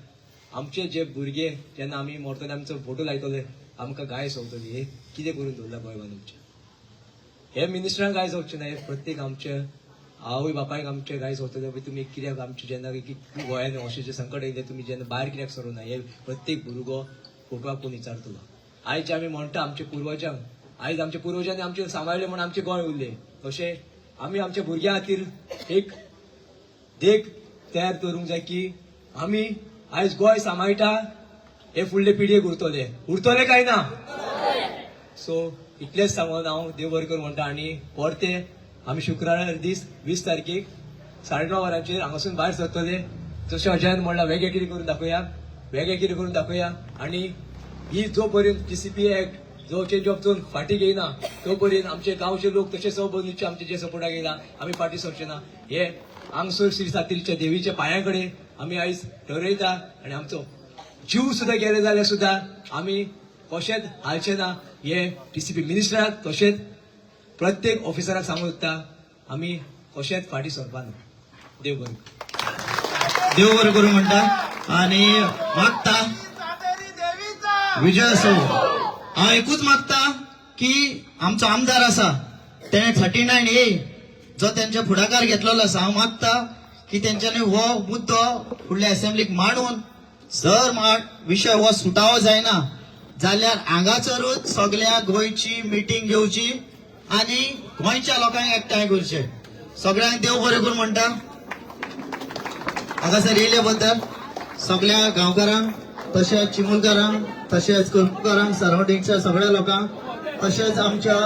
आमचे जे भुरगे जेन्ना आमी मरतले आमचो फोटो लायतले आमकां गाय सोंपतली. हे कितें करून दवरला गोंयबान आमचें? हे मिनिस्टरांक गाय जावचें ना, हे प्रत्येक आमचे आवय बापायक आमचे गाय सोंपतले. तुमी कित्याक आमचे जेन्ना गोंयान अशें जें संकट येयलें तुमी जेन्ना भायर कित्याक सरूना, हे प्रत्येक भुरगो फोटवाक पळोवन विचारतलो. आयज आमी म्हणटा आमच्या पुर्वजांक, आयज आमच्या पुर्वजांनी आमचें सांबाळ्ळें म्हूण आमचें गोंय उरलें, तशें आमी आमच्या भुरग्यां खातीर एक देख तयार करूंक जाय की आमी आयज गोंय सांबाळटा हे फुडले पिळगेक उरतले, उरतले काय ना? सो इतलेंच सांगून हांव देव बरें करूं म्हणटा. आनी परते आमी शुक्रारा दीस 20 तारखेक 9:30 वरांचेर हांगासून भायर सरतले. जशें अजयान म्हणलां वेगळें कितें करून दाखोवया, वेगळें कितें करून दाखोवया. आनी ही जो पर्यंत TCP act जो चेंज ऑफ झोन फाटीं घेयना तो पर्यंत आमचे गांवचे लोक तशें सभोवतणचे आमचे जे सपोर्टाक येयला आमी फाटीं सरचे ना. हे हांगसर श्री सातेरीच्या देवीच्या पांया कडेन आमी आयज ठरयता आनी आमचो जीव सुद्दां गेले जाल्यार सुद्दां आमी कशेंच हालचे ना. हे TCP मिनिस्टराक तशेंच प्रत्येक ऑफिसराक सांगूंक सोदता आमी कशेंच फाटीं सरपा ना. देव बरें करूं. देव बरें करूं म्हणटा आनी मागता विजय असो. हांव एकूच मागता की आमचो आमदार आसा तेणें 39A जो तेंच्या फुडाकार घेतलेलो आसा, हांव मागता की तेंच्यांनी हो मुद्दो फुडल्या असेंब्लीक मांडून जर विशय हो सुटावो जायना जाल्यार हांगासरूच सगळ्या गोंयची मिटींग घेवची आनी गोंयच्या लोकांक एकठांय करचे. सगळ्यांक देव बरें करूं म्हणटा. हांगासर येयले बद्दल सगळ्या गांवकारांक तशेंच चिमुलकारांक तशेंच करपुकारांक सरावंडिंगच्या सगळ्या लोकांक तशेंच आमच्या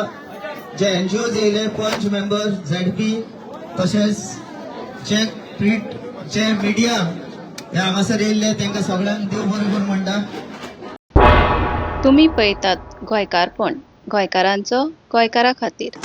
जे NGOs येयले पंच मेंबर ZP तशेंच जे प्रिंट जे मिडिया हे हांगासर येयल्ले तांकां सगळ्यांक देव बरें करूं म्हणटा. तुमी पळयतात गोंयकारपण, गोंयकारांचो गोंयकारा खातीर.